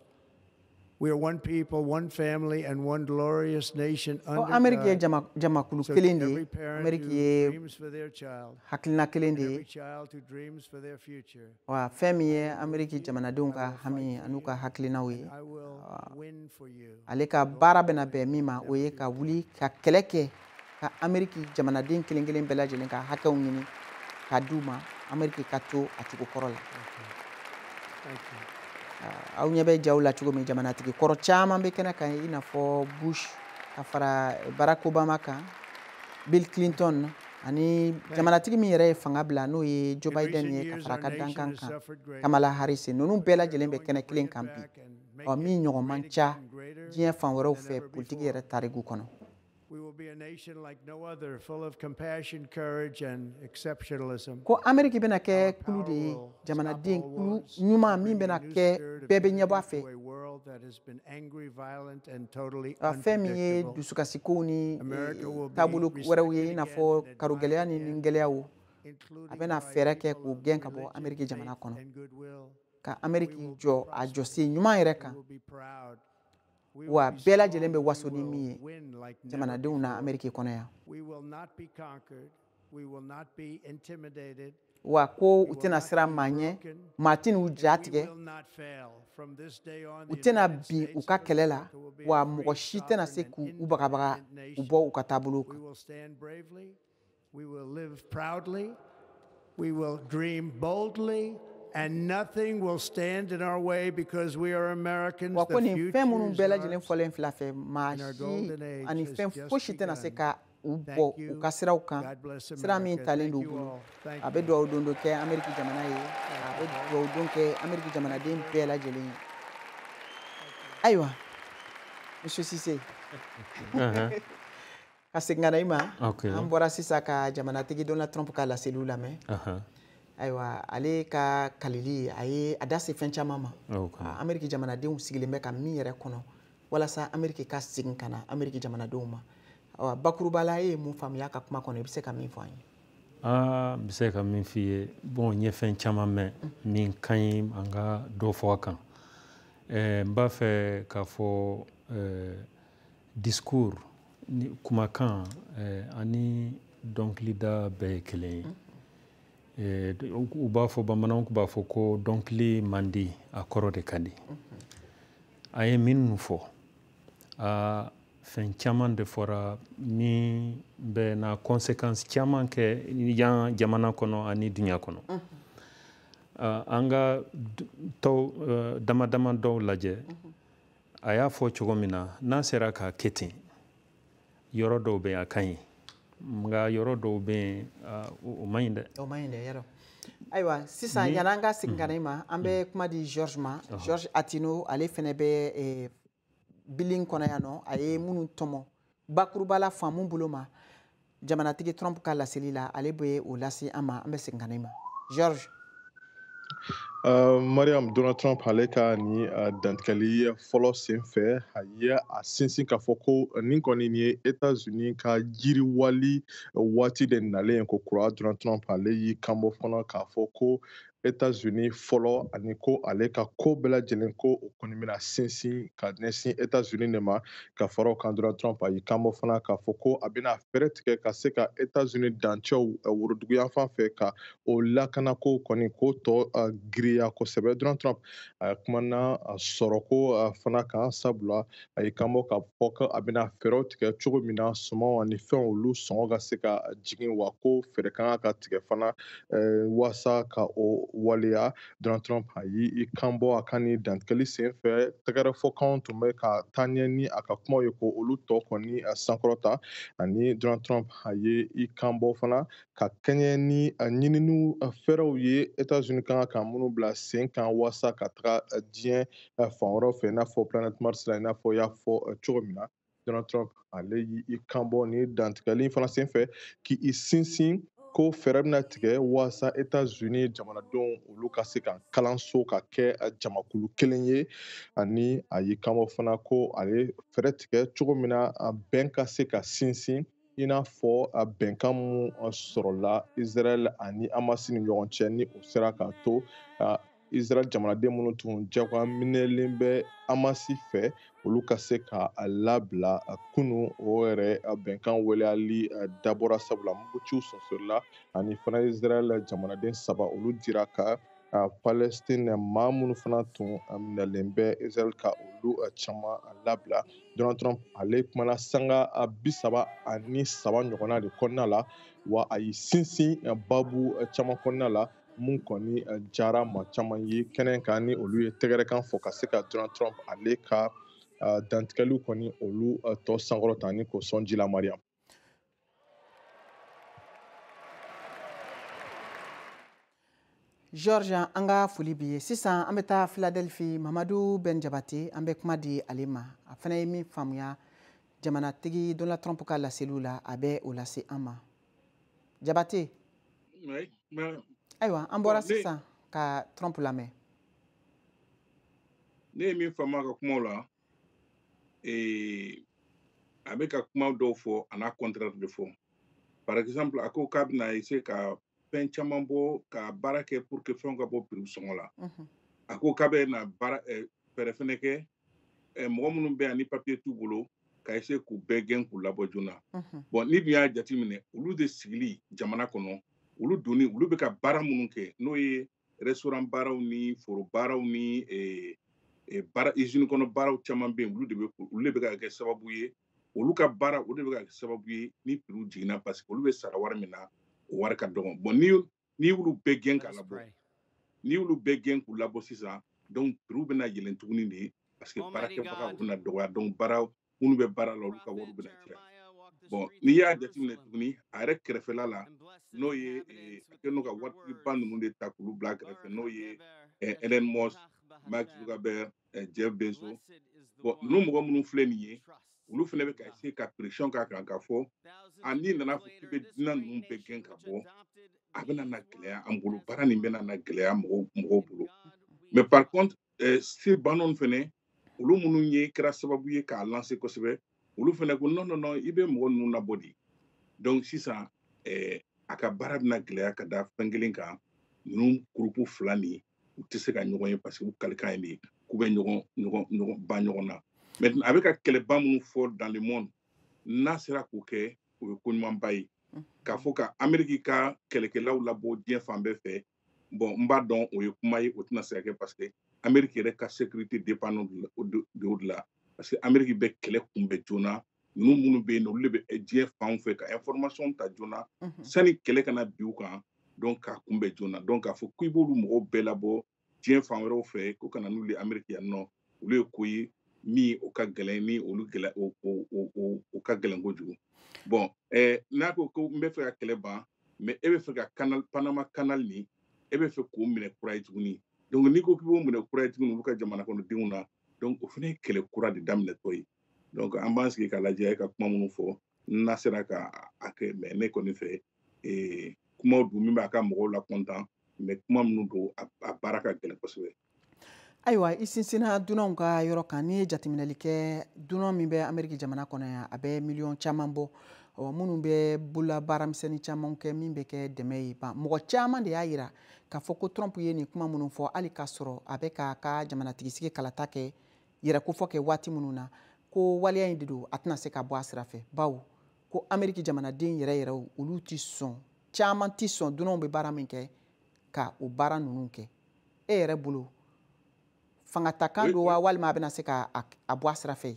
We are one people, one family, and one glorious nation under Ameriki ye God. jamakulu So kelen de ye, every parent Ameriki who ye dreams for their child, hakilina kelen de and ye. every child who dreams for their future, Wa fɛn min ye Ameriki jamanadenw ka hami ye an'u ka hakilinaw ye, I will win for you. ale ka baara bɛna bɛn min ma o ye ka wuli ka kɛlɛ kɛ ka Ameriki jamanaden kelen kelen bɛɛ lajɛlen ka hakɛw ɲini ka d'u ma Ameriki ka to a cogo kɔrɔ la. Thank you. Aw ɲɛ bɛ jaw la cogo min jamanatigi kɔrɔ caman bɛ kɛnɛ kan i n'a fɔ Bush ka fara Barack Obama kan, Bill Clinton ani jamanatigi min yɛrɛ ye fanga bila n'o ye Joe Biden ye ka fara a ka dankan kan Kamala Harris ninnu bɛɛ lajɛlen bɛ kɛnɛ kelen kan bi ɔ min ɲɔgɔn man ca diɲɛ fan wɛrɛw fɛ politiki yɛrɛ tariku kɔnɔ. We will be a nation like no other, full of compassion, courage, and exceptionalism. Ko Ameriki bɛna kɛ kulu de ye jamanaden kulu ɲuman min bɛna kɛ bɛɛ bɛ ɲɛbɔ a fɛ. A world that has been angry, violent, and totally Fɛn min ye unpredictable. dusukasikow ni America will be taabolo wɛrɛw ye i n'a fɔ respected karogɛlɛya ni ningɛlɛyaw a bɛna fɛɛrɛ kɛ k'o gɛn ka bɔ Ameriki jamana kɔnɔ ka Ameriki jɔ a jɔsen ɲuman yɛrɛ kan wa bɛɛ lajɛlen bɛ waso ni min ye jamanadenw na Ameriki kɔnɔ yan. We will not be conquered. We will not be intimidated. Wa ko u tɛna siran maa ɲɛ maa tɛn'u ja tigɛ We will not fail. From this day on, u the tɛna United bin u States ka of kɛlɛ la America will be wa a free, mɔgɔ si tɛna se sovereign, k'u and bagabaga independent u nation. bɔ u ka taabolow We kan. will stand bravely. We will live proudly. We will dream boldly. And nothing will stand in our way because we are Americans. Wa ko The nin future fɛn minnu is bɛɛ lajɛlen ours. fɔlen fila fɛ maa And our si golden age ani has fɛn just fosi tɛna se begun. ka u bɔ u ka siraw kan, sira min talen don u bolo. A bɛ dugawu don dɔ kɛ Ameriki jamana ye, a bɛ dugawu don kɛ Ameriki jamanaden bɛɛ lajɛlen ye. Ayiwa, Monsieur Cissé, ka segin ka na i ma. An bɔra sisan ka jamanatigi Donald Trump ka laseliw lamɛn. Ayiwa, ale ka kalili, a ye a da se fɛn caman ma. Ameriki jamanadenw sigilen bɛ ka min yɛrɛ kɔnɔ walasa Ameriki ka segin ka na Ameriki jamanadenw ma. Awa, bakuruba la, e ye mun faamuya ka kuma kɔnɔ? I bɛ se ka min fɔ an ye? Aa, n bɛ se ka min f'i ye, bon, n ye fɛn caman mɛn min ka ɲi, an ka dɔ fɔ a kan. N b'a fɛ k'a fɔ, discours ni kumakan ani dɔnkilida bɛɛ ye kelen ye. U b'a fɔ, bamananw b'a fɔ ko dɔnkili man di, a kɔrɔ de ka di. A ye minnu fɔ, a fɛn caman de fɔra min bɛ na conséquence caman kɛ yan jamana kɔnɔ ani duɲa kɔnɔ. An ka tɔw dama dama dɔw lajɛ. A y'a fɔ cogo min na, n'a sera k'a kɛ ten, yɔrɔ dɔw bɛ yen, a ka ɲi, nka yɔrɔ dɔw bɛ yen, o man ɲi dɛ. O man ɲi dɛ, yarɔ. Ayiwa, sisan yan'an ka segin ka na i ma, an bɛ kuma di George ma. George Atino, ale fɛnɛ bɛ bilin kɔnɔ yan nɔ. A ye minnu tɔmɔ bakuruba la faamu bolo ma jamanatigi Trump ka laseli la, ale bɛ o lase an ma. An bɛ segin ka na i ma, George. Mariam, Donald Trump ale ka ni dantigɛli fɔlɔ sen fɛ, a ye a sinsin k'a fɔ ko nin kɔni nin ye États-Unis ka yiriwali waati de nalen ko kura. Donald Trump ale y'i kanbɔ fana k'a fɔ ko États-Unis fɔlɔ, ani ko ale ka ko bɛɛ lajɛlen, ko o kɔni bɛna sinsin ka ɲɛsin États-Unis de ma. Ka fara o kan, Donald Trump a y'i kanbɔ fana k'a fɔ ko a bɛna fɛɛrɛ tigɛ ka se ka États-Unis dancɛw woroduguyanfan fɛ, ka o lakanako kɔni k'o tɔ giriya kosɛbɛ. Donald Trump a kumana sɔrɔko fana kan, sabula a y'i kanbɔ k'a fɔ ko a bɛna fɛɛrɛw tigɛ cogo min na sumanw ani fɛnw olu sɔngɔ ka se ka jigin, wa ko fɛɛrɛ kan ka tigɛ fana waasa ka o waleya. Donald Trump a y'i kan bɔ a ka ni dantigɛli sen fɛ, tɛgɛrɛfɔkanw tun bɛ ka taa ɲɛ ni a ka kumaw ye, ko olu tɔ kɔni sankɔrɔta. Ani Donald Trump a ye i kan bɔ fana ka kɛɲɛ ni ɲininiw fɛɛrɛw ye États-Unis kan ka minnu bila sen kan waasa ka taga diɲɛ fan wɛrɛw fɛ, i n'a fɔ planète Mars la, i n'a fɔ i y'a fɔ cogo min na. Donald Trump ale y'i kan bɔ ni dantigɛli fana sen fɛ k'i sinsin ko fɛɛrɛ bɛna tigɛ waasa États-Unis jamanadenw olu ka se ka kalanso ka kɛ jamakulu kelen ye. Ani a y'i kanbɔ fana ko ale fɛɛrɛ tigɛ cogo min na bɛn ka se ka sinsin, i n'a fɔ bɛnkan mun sɔrɔla Israël ani Hamas ni ɲɔgɔn cɛ, ni o sera k'a to Israël jamanaden minnu tun jagoya minɛlen bɛ Hamas fɛ, olu ka se ka labila kunu. O yɛrɛ bɛnkan weleyali dabɔra sabula muguciw sɔsɔrila, ani fana Israël jamanaden 3 olu dira ka Palestine maa minnu fana tun minɛlen bɛ Israël ka olu caman labila. Donald Trump ale kumana sanga 33 ɲɔgɔnna de kɔnɔna la, wa a y'i sinsin babu caman kɔnɔna la mun kɔni jara maa caman ye kɛnɛ kan, ni olu ye tɛgɛrɛkan fɔ ka se ka Donald Trump ale ka dantigɛliw kɔni olu tɔ sankɔrɔta ni k'o sɔn ji la, Mariam. George, an ka foli b'i ye. Sisan an bɛ taa Philadelphie, Mamadu Ben Jabate, an bɛ kuma di ale ma. A fana ye min faamuya jamanatigi Donald Trump ka laseliw la, a bɛ o lase an ma. Jabate. Oui. Ayiwa, an bɔra sisan ka Trump lamɛn. Ne ye min faamu a ka kumaw la, a bɛ ka kuma dɔw fɔ, a n'a contraire de fɔ. Par exemple, a ko k'a bɛna essayer ka fɛn caman bɔ ka baara kɛ pour que fɛnw ka bɔ prix sɔngɔ la. A ko k'a bɛ na baara fɛɛrɛ fɛnɛ kɛ mɔgɔ minnu bɛ yan ni papier t'u bolo, ka essayer k'u bɛɛ gɛn k'u labɔ joona. Bon, ni dun y'a jateminɛ, olu de sigili jamana kɔnɔ, olu donni, olu bɛ ka baara minnu kɛ, n'o ye restaurant baaraw ni foro baaraw ni baara usine kɔnɔ baaraw caman bɛ yen, olu de bɛ ka kɛ sababu ye, olu ka baara o de bɛ ka kɛ sababu ye ni prix jiginna, parce que olu bɛ sara wari min na, o wari ka dɔgɔn. Bon, ni y'olu bɛɛ gɛn k'a labɔ, n'i y'olu bɛɛ gɛn k'u labɔ sisan, donc prix bɛna yɛlɛn tuguni de, parce que baarakɛbagaw bɛna dɔgɔya, donc baara minnu bɛ baara la, olu ka wari bɛna caya. Bon, n'i y'a jateminɛ tuguni, a yɛrɛ kɛrɛfɛla la, n'o ye a kɛlen don ka waritigiba ninnu de ta k'olu bila a kɛrɛfɛ, n'o ye Elon Musk, Mark Zuckerberg, Jeff Bezos. Bon, ninnu mɔgɔ minnu filɛ nin ye, olu fana bɛ ka essayer ka pression k'a kan k'a fɔ a n'i nana fɔ k'i bɛ dunan ninnu bɛɛ gɛn ka bɔ, a bɛna na gɛlɛya an bolo, baara nin bɛna na gɛlɛya mɔgɔw bolo. Mais par contre, Steve Bannon fɛnɛ, olu minnu ye kɛra sababu ye k'a lancer kosɛbɛ, olu fɛnɛ ko non, non, non, i bɛ mɔgɔ ninnu labɔ de. Donc sisan a ka baara bɛna gɛlɛya ka da fɛn kelen kan: ninnu groupe fila nin, u tɛ se ka ɲɔgɔn ye, parce que u kalikan ye nin ye k'u bɛ ɲɔgɔn ɲɔgɔn ɲɔgɔn ban ɲɔgɔn na. Maintenant, a bɛ ka kɛlɛba minnu fɔ dans le monde, n'a sera k'o kɛ, o ye ko ɲumanba ye. K'a fɔ ka Amérique ka kɛlɛkɛlaw labɔ diɲɛ fan bɛɛ fɛ, bon, n b'a dɔn o ye kuma ye, o tɛna se ka kɛ, parce que Amérique yɛrɛ ka sécurité dépend de o de la, parce que Amérique bɛ kɛlɛ kunbɛn joona. Ninnu minnu bɛ yen nɔ, olu de bɛ diɲɛ fanw fɛ ka information ta joona sani kɛlɛ ka na bin u kan, donc k'a kunbɛn joona. Donc k'a fɔ k'i b'olu mɔgɔw bɛɛ labɔ diɲɛ fan wɛrɛw fɛ ko ka na n'olu ye Amérique yan nɔ, olu ye ko ye min o ka gɛlɛn, ni olu gɛlɛn o o o o ka gɛlɛn kojugu. Bon, n'a ko ko n bɛ fɛ ka kɛlɛ ban, mais e bɛ fɛ ka canal, Panama canal nin, e bɛ fɛ k'o minɛ kura ye tuguni. Donc n'i ko k'i b'o minɛ kura ye tuguni olu ka jamana kɔnɔdenw na, donc o fana ye kɛlɛ kura de daminɛtɔ ye. Donc an b'an sigi k'a lajɛ, e ka kuma minnu fɔ, n'a sera ka a kɛ. Mais ne kɔni fɛ, kumaw don min b'a ka mɔgɔw la content, mais kuma minnu don, a baara ka gɛlɛn kosɛbɛ. Ayiwa, i sinsinna dunanw ka yɔrɔ kan. N'i ye jateminɛli kɛ, dunan min bɛ Ameriki jamana kɔnɔ yan, a bɛ miliyɔn caman bɔ, minnu bɛ bolola baaramisɛnnin caman kɛ min bɛ kɛ dɛmɛ ye. Ban mɔgɔ caman de y'a yira k'a fɔ ko Trump ye nin kuma minnu fɔ, hali k'a sɔrɔ a bɛ k'a ka jamanatigisigi kalata kɛ, yɛrɛ kofɔ kɛ waati minnu na, ko waleya in de don, a tɛna se ka bɔ a sira fɛ, bawo ko Ameriki jamanaden yɛrɛ yɛrɛ, olu ti sɔn, caman ti sɔn dunanw bɛ baara min kɛ ka o baara ninnu kɛ. E yɛrɛ bolo, fangatakan don wa, walima a bɛna se ka a bɔ a sira fɛ?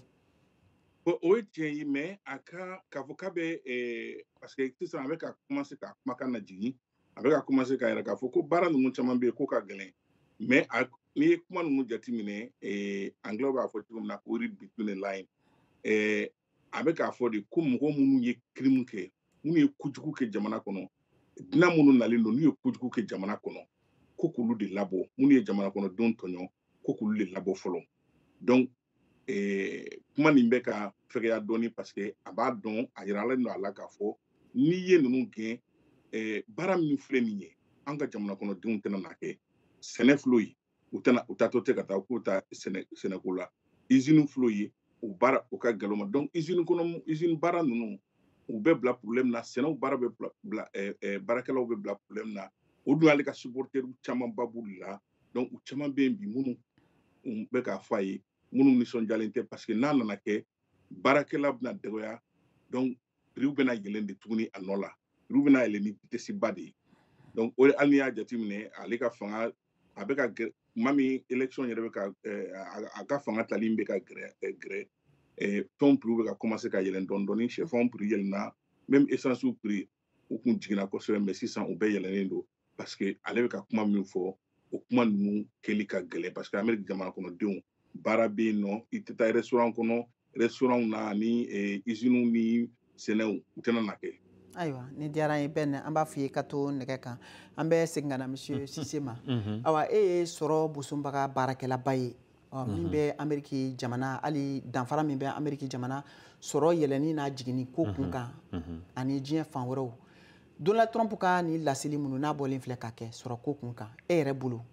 O ye tiɲɛ ye, mais a ka k'a fɔ k'a bɛ, parce que sisan a bɛ ka commencer ka kumakan lajigin, a bɛ ka commencer k'a yɛrɛ k'a fɔ ko baara ninnu caman bɛ yen ko ka gɛlɛn. Mais n'i ye kuma ninnu jateminɛ, anglais b'a fɔ cogo min na ko read between the line, a bɛ k'a fɔ de ko mɔgɔ minnu ye crime kɛ, minnu ye kojugu kɛ jamana kɔnɔ, dunan minnu nalen don, n'u ye kojugu kɛ jamana kɔnɔ, ko k'olu de labɔ, minnu ye jamana kɔnɔdenw tɔɲɔ, ko k'olu de labɔ fɔlɔ. Donc kuma nin bɛ ka fɛgɛya dɔɔni, parce que a b'a dɔn, a yiralen don a la k'a fɔ n'i ye ninnu gɛn, baara min filɛ nin ye, an ka jamana kɔnɔdenw tɛna n'a kɛ. Sɛnɛ filɛ ye, u tɛna u taatɔ tɛ ka taa k'u ta sɛnɛ sɛnɛko la. Usine filɛ ye, o baara o ka gɛlɛn u ma. Donc usine kɔnɔ, usine baara ninnu, u bɛ bila problème na, sɛnɛw baara bɛ bila, baarakɛlaw bɛ bila problème na. O dun y'ale ka supporter camanba b'u la. Donc u caman bɛ yen bi minnu bɛ k'a fɔ a ye, minnu nisɔndiyalen tɛ, parce que n'a nana kɛ, baarakɛla bɛna dɔgɔya, donc prix bɛna yɛlɛn de tuguni a nɔ la, prix bɛna yɛlɛn ni vitesse ba de ye. Donc o hali n'i y'a jateminɛ, ale ka fanga a bɛ ka gɛrɛ tuma min, élection yɛrɛ bɛ ka a ka fanga tali bɛ ka gɛrɛ gɛrɛ, fɛnw prix bɛ ka commencer ka yɛlɛn dɔɔni dɔɔni. Sɛfanw prix yɛlɛnna, même essence prix, u kun jiginna kosɛbɛ, mais sisan u bɛɛ yɛlɛnnen don, parce que ale bɛ ka kuma min fɔ, o kuma ninnu kɛli ka gɛlɛn, parce que Amérique jamana kɔnɔdenw, baara bɛ yen nɔ, i tɛ taa restaurant kɔnɔ, restaurant na ni usines ni sɛnɛw, u tɛna na kɛ. Ayiwa, ni diyara n ye bɛn, an b'a f'i ye ka to nɛgɛ kan. An bɛ segin ka na monsieur Cissé ma. Ayiwa, e ye sɔrɔ bosonbaga baarakɛlaba ye min bɛ Ameriki jamana, hali danfara min bɛ Ameriki jamana sɔrɔ yɛlɛnni n'a jiginni ko kun kan ani diɲɛ fan wɛrɛw. Donald Trump ka nin laseli minnu n'a bɔlen filɛ ka kɛ sɔrɔ ko kun kan, e yɛrɛ bolo,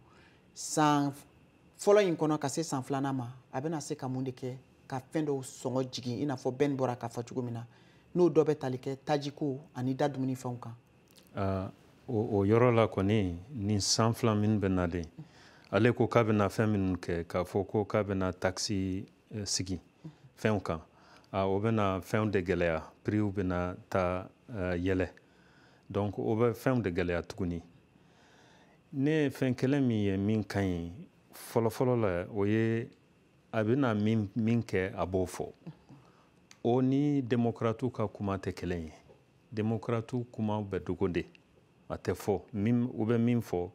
san fɔlɔ in kɔnɔ ka se san filanan ma, a bɛna se ka mun de kɛ ka fɛn dɔw sɔngɔ jigin, i n'a fɔ Ben bɔra k'a fɔ cogo min na, n'o dɔ bɛ tali kɛ tajiko ani da dumunifɛnw kan? O yɔrɔ la kɔni, nin san 2 min bɛ nalen, ale ko k'a bɛna fɛn minnu kɛ, k'a fɔ ko k'a bɛna taxe sigi fɛnw kan, o bɛna fɛnw de gɛlɛya, prix bɛna taa yɛlɛ, donc o bɛ fɛnw de gɛlɛya tuguni. Ne ye fɛn kelen min ye min ka ɲi fɔlɔfɔlɔ la, o ye a bɛna min kɛ, a b'o fɔ. O ni démocrate ka kuma tɛ kelen ye. Démocrate kuma bɛ dogo de, a tɛ fɔ. Min u bɛ min fɔ,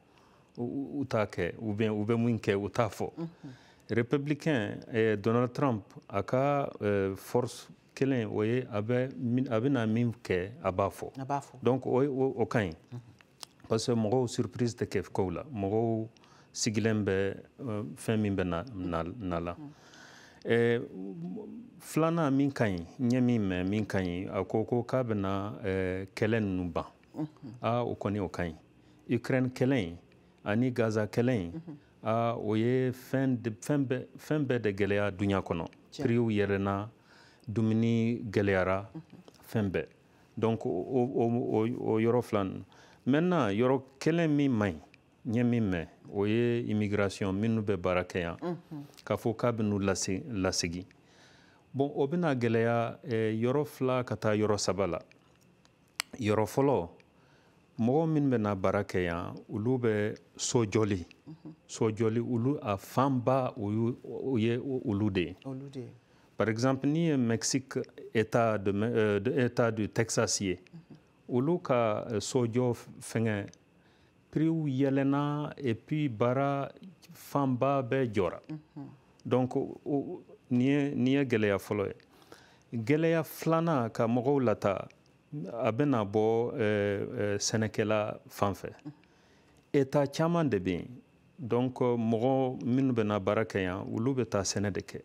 u t'a kɛ, ou bien u bɛ min kɛ, u t'a fɔ. Républicain, Donald Trump, a ka force Kelen, o ye a bɛna min kɛ, a b'a fɔ. Donc o ka ɲi, parce que mɔgɔw surprise tɛ kɛ kow la, mɔgɔw sigilen bɛ fɛn min bɛ na la. Filanan min ka ɲi, n ye min mɛn min ka ɲi, a ko k'a bɛna kɛlɛ ninnu ban. O kɔni o ka ɲi. Ukraine kɛlɛ in ani Gaza kɛlɛ in, o ye fɛn bɛɛ de gɛlɛya duɲa kɔnɔ. Prix yɛlɛnna, dumuni gɛlɛyara, fɛn bɛɛ. Donc o yɔrɔ fila ninnu. Maintenant, yɔrɔ kelen min man ɲi, n ye min mɛn, o ye immigration, minnu bɛ baara kɛ yan, k'a fɔ k'a bɛ n'u lasegin. Bon, o bɛna gɛlɛya yɔrɔ fila ka taa yɔrɔ saba la. Yɔrɔ fɔlɔ, mɔgɔ minnu bɛ na baara kɛ yan, olu bɛ so jɔli. So jɔli, olu a fanba o ye olu de ye. Par exemple, n'i ye Mexique, état état du Texas ye, olu ka sojɔ fɛngɛ prix yɛlɛnna, et puis baara fanba bɛɛ jɔra. Donc nin ye gɛlɛya fɔlɔ ye. Gɛlɛya filanan, ka mɔgɔw lataa, a bɛna bɔ sɛnɛkɛla fan fɛ. État caman de bɛ yen. Donc mɔgɔ minnu bɛna baara kɛ yan, olu bɛ taa sɛnɛ de kɛ.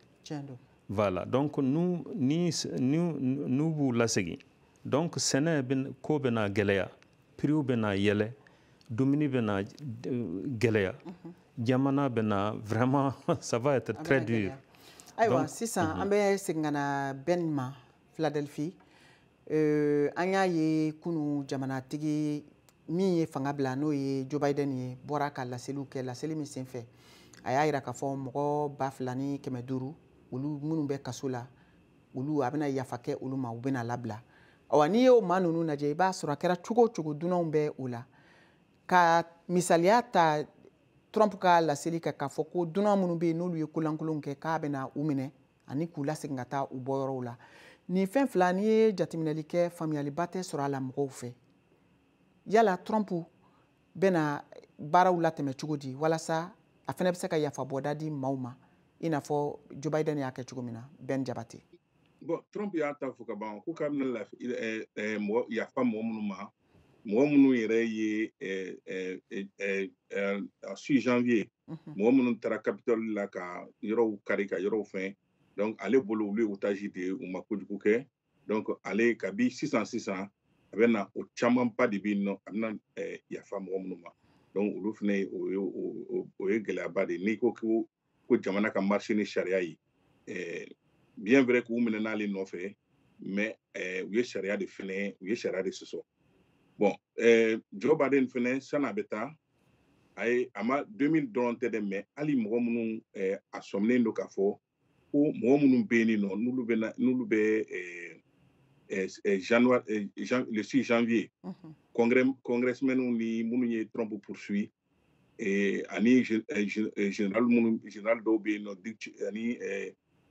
Voilà. Donc n'u b'u lasegin, donc sɛnɛ ko bɛna gɛlɛya, prix bɛna yɛlɛ, dumuni bɛna gɛlɛya, jamana bɛna vraiment, ça va être très dur. Ayiwa, sisan an bɛ segin ka na Ben ma Philadelphie. An y'a ye kunu jamanatigi min ye fanga bila, n'o ye Joe Biden ye, bɔra ka laseliw kɛ. Laseli min senfɛ, a y'a yira k'a fɔ mɔgɔ 2500, olu minnu bɛ kaso la, olu a bɛna yafa kɛ olu ma, u bɛna labila. Awa, n'i y'o maa ninnu lajɛ, i b'a sɔrɔ a kɛra cogo o cogo, dunanw bɛ o la. Ka misaliya ta Trump ka laseli kan, k'a fɔ ko dunan minnu bɛ yen n'olu ye kolankolonw kɛ, k'a bɛna u minɛ ani k'u lasegin ka taa u bɔyɔrɔw la. Nin fɛn fila, n'i ye jateminɛli kɛ, faamuyaliba tɛ sɔrɔ a la mɔgɔw fɛ. Yala Trump bɛna baaraw latɛmɛ cogo di walasa a fana bɛ se ka yafa bɔda di maaw ma, i n'a fɔ Joe Biden y'a kɛ cogo min na? Ben Jabate. Bon, Trump y'a ta fɔ ka ban ko k'a bɛna yafa mɔgɔ minnu ma, mɔgɔ minnu yɛrɛ ye 6 janvier, mɔgɔ minnu taara Capitole la ka yɔrɔw kari, ka yɔrɔw fɛn. Donc ale bolo, olu ye otage de ye, u ma kojugu kɛ. Donc ale kabi sisan a bɛ na o camanba de bɛ yen nɔ, a bɛna yafa mɔgɔ minnu ma. Donc olu fana, o ye gɛlɛyaba de ye. N'i ko ko jamana ka marché ni sariya ye, bien vrai k'u minɛ n'ale nɔfɛ, mais u ye sariya de fɛnɛ, u ye sariya de sɔsɔ. Bon, Joe Biden fɛnɛ, san'a bɛ taa, a ye a ma 2000 dɔrɔn tɛ dɛ, mais hali mɔgɔ minnu a sɔminen don k'a fɔ ko mɔgɔ minnu bɛ yen nɔ, n'olu bɛ le 6 janvier, congressmen ni minnu ye Trump poursuit, ani général minnu, général dɔw bɛ yen nɔ, ani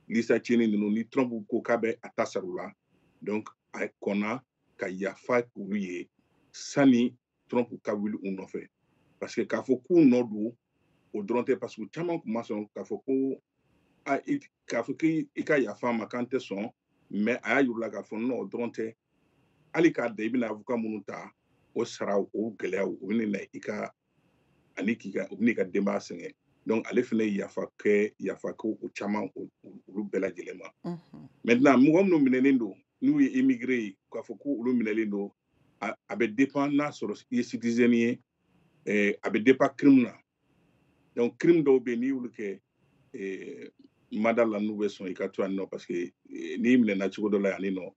Lisa Cheney ninnu, ni Trump ko k'a bɛ a ta sara u la. Donc a kɔnna ka yafa olu ye sani Trump ka wuli u nɔfɛ, parce que k'a fɔ k'u nɔ don o dɔrɔn tɛ, parce que caman tun ma sɔn k'a fɔ ko k'a fɔ k'i ka yafa ma k'an tɛ sɔn, mais a y'a yir'u la k'a fɔ non, o dɔrɔn tɛ, hali k'a da i bɛna avocat minnu ta, o sara o gɛlɛyaw, o bɛna na i ka ani k'i ka, o bɛna i ka denbaya sɛgɛn. Donc ale fana ye yafa kɛ o caman, olu bɛɛ lajɛlen ma. Maintenant, mɔgɔ minnu minɛnen don, n'u ye immigré ye, k'a fɔ ko olu minɛlen don, a bɛ dépend n'a sɔrɔ i ye citoyen ye, a bɛ dépend crime na. Donc crime dɔw bɛ yen, n'i y'olu kɛ, mada la n'u bɛ sɔn i ka to yan nɔ, parce que n'i minɛna cogo dɔ la yan nɔ,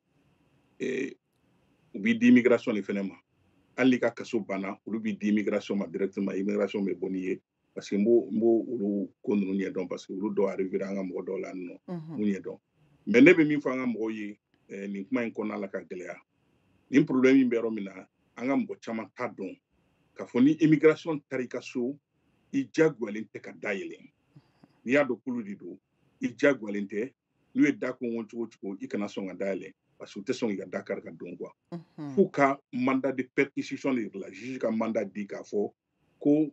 u b'i di immigration de fɛnɛ ma. Hali n'i ka kaso banna, olu b'i di immigration ma directement, immigration bɛ bɔ n'i ye, parce que n b'o olu ko ninnu ɲɛdɔn, parce que olu dɔw arrivera an ka mɔgɔ dɔw la yan nɔ, m'u ɲɛdɔn. Mais ne bɛ min fɔ an ka mɔgɔw ye nin kuma in kɔnɔna la ka gɛlɛya, nin problème in bɛ yɔrɔ min na, an ka mɔgɔ caman t'a dɔn k'a fɔ ni immigration taara i ka so, i diyagoyalen tɛ ka da yɛlɛ. N'i y'a dɔn k'olu de don, i diyagoyalen tɛ. N'u ye da kɔngɔ cogo o cogo, i kana sɔn ka da yɛlɛ, parce que u tɛ sɔn k'i ka da kari ka don quoi. F'u ka mandat de perquisition de la, juge ka mandat di k'a fɔ ko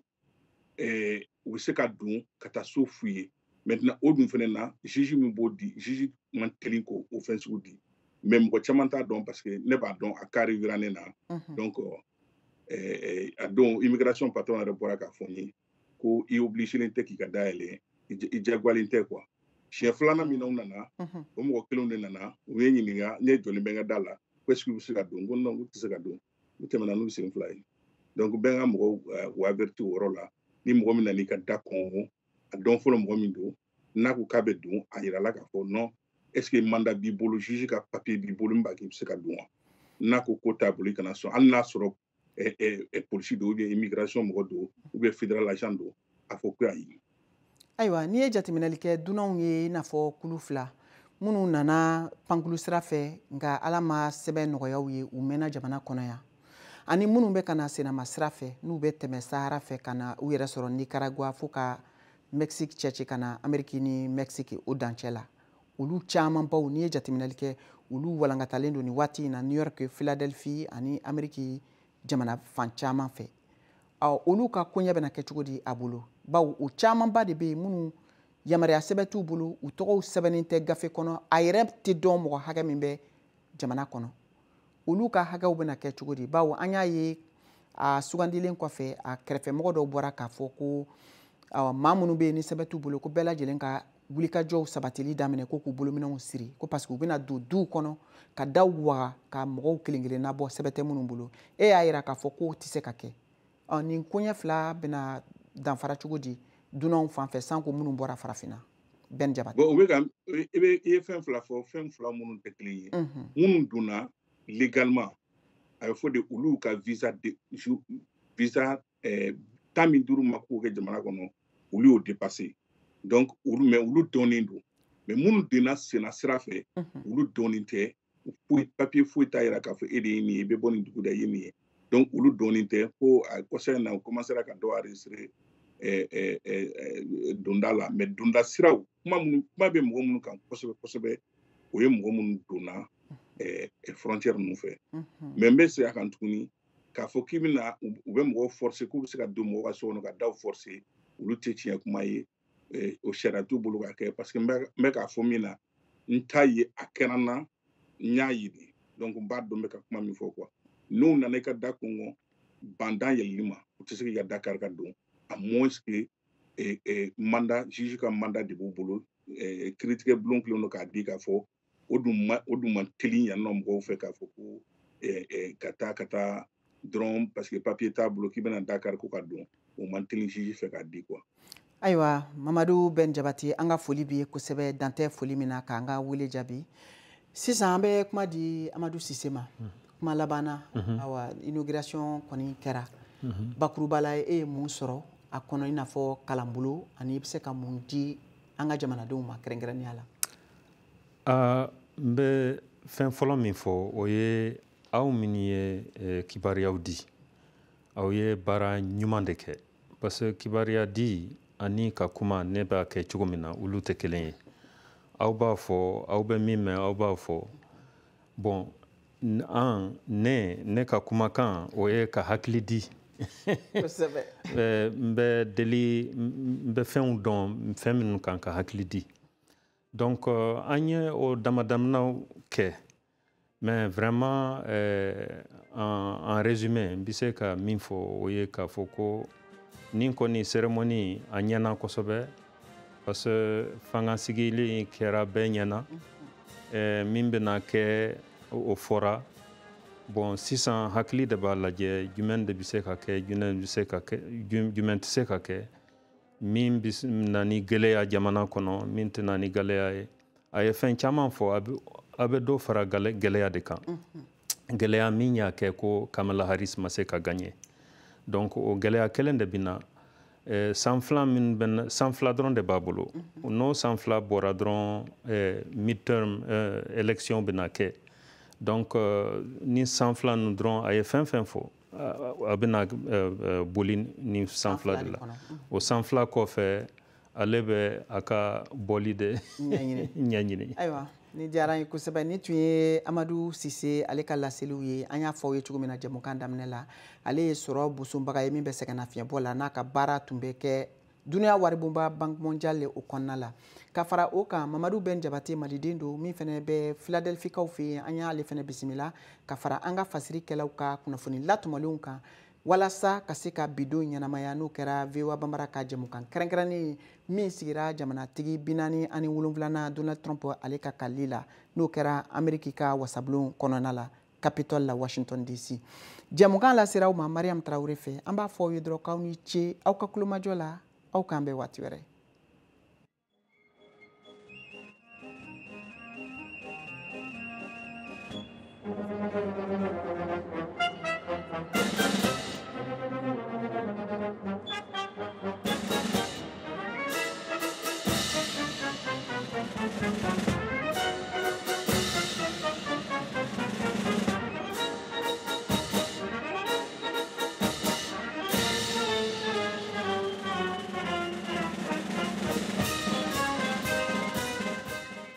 u bɛ se ka don ka taa so f'u ye. Maintenant o dun fɛnɛ na, juge min b'o di, juge man teli k'o fɛn sugu di. Mais mɔgɔ caman t'a dɔn parce que ne b'a dɔn, a cas arrivera ne na. Donc a don, immigration patron yɛrɛ bɔra k'a fɔ n ye ko i obligé tɛ k'i ka da yɛlɛ, i diyagoyalen tɛ quoi. Siɲɛ filanan min na u nana, o mɔgɔ kelenw de nana, u ye ɲininka, ne jɔlen bɛ n ka da la, ko est ce que u bɛ se ka don? N ko non, u tɛ se ka don. U tɛmɛna n'u sen fila ye. Donc bɛɛ ka mɔgɔw u averti o yɔrɔ la. Ni mɔgɔ min nana i ka da kɔn, a dɔn fɔlɔ mɔgɔ min don. N'a ko k'a bɛ don, a yirala k'a fɔ non, est ce que mandat b'i bolo, juge ka papier b'i bolo min b'a kɛ i bɛ se ka don wa? N'a ko ko t'a bolo, i kana sɔn. Hali n'a sɔrɔ polisi don, ou bien immigration mɔgɔ don, ou bien fédéral agent don, a fɔ ko ayi. Ayiwa, n'i ye jateminɛli kɛ, dunanw ye i n'a fɔ kulu fila minnu nana pankulu sira fɛ, nka Ala ma sɛbɛn nɔgɔyaw ye, u mɛnna jamana kɔnɔ yan, ani minnu bɛ ka na senama sira fɛ, n'u bɛ tɛmɛ Sahara fɛ ka na u yɛrɛ sɔrɔ Nicaragua fo ka Mexique cɛci ka na Amérique ni Mexique o dancɛ la, olu camanbaw, n'i ye jateminɛli kɛ, olu walankatalen don nin waati in na New York, Philadelphie ani Amérique jamana fan caman fɛ. Ɔ, olu ka koɲɛ bɛna kɛ cogo di a bolo? Bawo o camanba de bɛ yen minnu yamaruya sɛbɛn t'u bolo, u tɔgɔw sɛbɛnnen tɛ gafe kɔnɔ, a yɛrɛ tɛ dɔn mɔgɔ hakɛ min bɛ jamana kɔnɔ. Olu ka hakɛw bɛna kɛ cogo di? Bawo an y'a ye a sugandilen kɔfɛ, a kɛrɛfɛmɔgɔ dɔw bɔra k'a fɔ ko maa minnu bɛ yen ni sɛbɛn t'u bolo, ko bɛɛ lajɛlen ka wulikajɔw sabatili daminɛ, ko k'u bolominɛnw siri, ko parce que u bɛna don duw kɔnɔ ka daw waga ka mɔgɔw kelen kelenna bɔ sɛbɛn tɛ minnu bolo. E y'a yira k'a fɔ k'o tɛ se ka kɛ. Ɔ, nin koɲɛ fila bɛna danfara cogo di dunanw fan fɛ, sanko minnu bɔra Farafinna? Ben Jabate. Bon, u bɛ ka i bɛ i ye fɛn fila fɔ, fɛn fila minnu tɛ kelen ye. Minnu donna légalement, a bɛ fɔ de olu ka visa de visa 15 ma k'o kɛ jamana kɔnɔ, olu y'o dépassé. Donc olu, mais olu dɔnnen don. Mais minnu donna senna sira fɛ, olu dɔnnen tɛ foyi, papier foyi t'a yira k'a fɔ e de ye nin ye, i bɛ bɔ nin dugu da, i ye nin ye. Donc olu dɔnnen tɛ. Ko a kɔsa in na, u commencera ka dɔ enregistrer donda la. Mais donda siraw, kuma minnu, kuma bɛ mɔgɔ minnu kan kosɛbɛ kosɛbɛ, o ye mɔgɔ minnu donna frontière ninnu fɛ. Mais n bɛ segin a kan tuguni k'a fɔ k'i bɛna u bɛ mɔgɔw forcer k'u bɛ se ka don mɔgɔw ka so kɔnɔ ka daw forcer, olu tɛ tiɲɛ kuma ye. O sariya t'u bolo ka kɛ, parce que n bɛ k'a fɔ min na, n t'a ye, a kɛra n na, n y'a ye de. Donc n b'a dɔn n bɛ ka kuma min fɔ quoi. N'u nana i ka da kɔngɔ bandan yɛlɛli ma, u tɛ se k'i ka da kari ka don, à moins que mandat, juge ka mandat de b'u bolo, kiiritigɛ bulon kelen don k'a di k'a fɔ. O dun man teli yan nɔ mɔgɔw fɛ k'a fɔ ko ka taa dɔrɔn parce que papier t'a bolo k'i bɛna da kari ko ka don, o man teli juge fɛ k'a di quoi. Ayiwa, Mamadu Ben Jabate, an ka foli b'i ye kosɛbɛ, dan tɛ foli min na k'an ka wele jaabi. Sisan an bɛ kuma di Amadu Sise ma. Kuma laban na, awa, inauguration kɔni kɛra. Bakuruba la, e ye mun sɔrɔ a kɔnɔ i n'a fɔ kalanbolo, ani i bɛ se ka mun di an ka jamanadenw ma kɛrɛnkɛrɛnnenya la? N bɛ fɛn fɔlɔ min fɔ, o ye aw minnu ye kibaruyaw di, aw ye baara ɲuman de kɛ, parce que kibaruya di ani ka kuma ne b'a kɛ cogo min na, olu tɛ kelen ye. Aw b'a fɔ, aw bɛ min mɛn, aw b'a fɔ. Bon, an ne ka kumakan, o ye ka hakili di. N bɛ deli, n bɛ fɛnw dɔn, fɛn minnu kan ka hakili di. Donc an ye o damadamaw kɛ, mais vraiment, en résumé, n bɛ se ka min fɔ, o ye k'a fɔ ko nin kɔni cérémonie a ɲɛna kosɛbɛ, parce que fanga sigili kɛra bɛɛ ɲɛna. Min bɛna kɛ, o fɔra. Bon, sisan hakili de b'a lajɛ jumɛn de bɛ se ka kɛ, jumɛn bɛ se ka kɛ, jumɛn tɛ se ka kɛ, min bɛ na ni gɛlɛya jamana kɔnɔ, min tɛ na ni gɛlɛya ye. A ye fɛn caman fɔ, a bɛ dɔ fara gɛlɛya de kan, gɛlɛya min y'a kɛ ko Kamala Harris ma se ka gagner. Donc o gɛlɛya kelen de bɛ na. San 2 min bɛ, san 2 dɔrɔn de b'a bolo. N'o san 2 bɔra dɔrɔn, midterm élection bɛna kɛ. Donc ni san 2 ninnu dɔrɔn, a ye fɛn fɛn fɔ, a bɛna boli ni san 2 de la. O san 2 kɔfɛ, ale bɛ a ka bɔli de ɲɛɲini. Ayiwa, ni diyara n ye kosɛbɛ. Ni tun ye Amadu Sise ale ka laseliw ye. An y'a fɔ aw ye cogo min na jɛmukan daminɛ la, ale ye sɔrɔ bosonbaga ye min bɛ sɛgɛnnafiɲɛbɔ la, n'a ka baara tun bɛ kɛ Dunuya waribonba Banque mondiale o kɔnɔna la. Ka fara o kan, Mamadu Ben Jabate, maliden don min fɛnɛ bɛ Philadelphie-kaw fɛ yen, an y'ale fɛnɛ bisimila ka fara an ka fasirikɛlaw ka kunnafoni latɔmɔlenw kan walasa ka se ka bidon ɲɛnamaya, n'o kɛra VOA Bambara ka jɛmukan kɛrɛnkɛrɛnnen ye min sigira jamanatigi 47nan Donald Trump ale ka kalili la, n'o kɛra Ameriki ka wasabulon kɔnɔna la, Capitole la, Washington DC. Jɛmukan lasera aw ma Mariam Tarawele fɛ. An b'a fɔ aw ye dɔrɔn k'aw ni ce aw ka kulomajɔ la. Aw k'an bɛn waati wɛrɛ.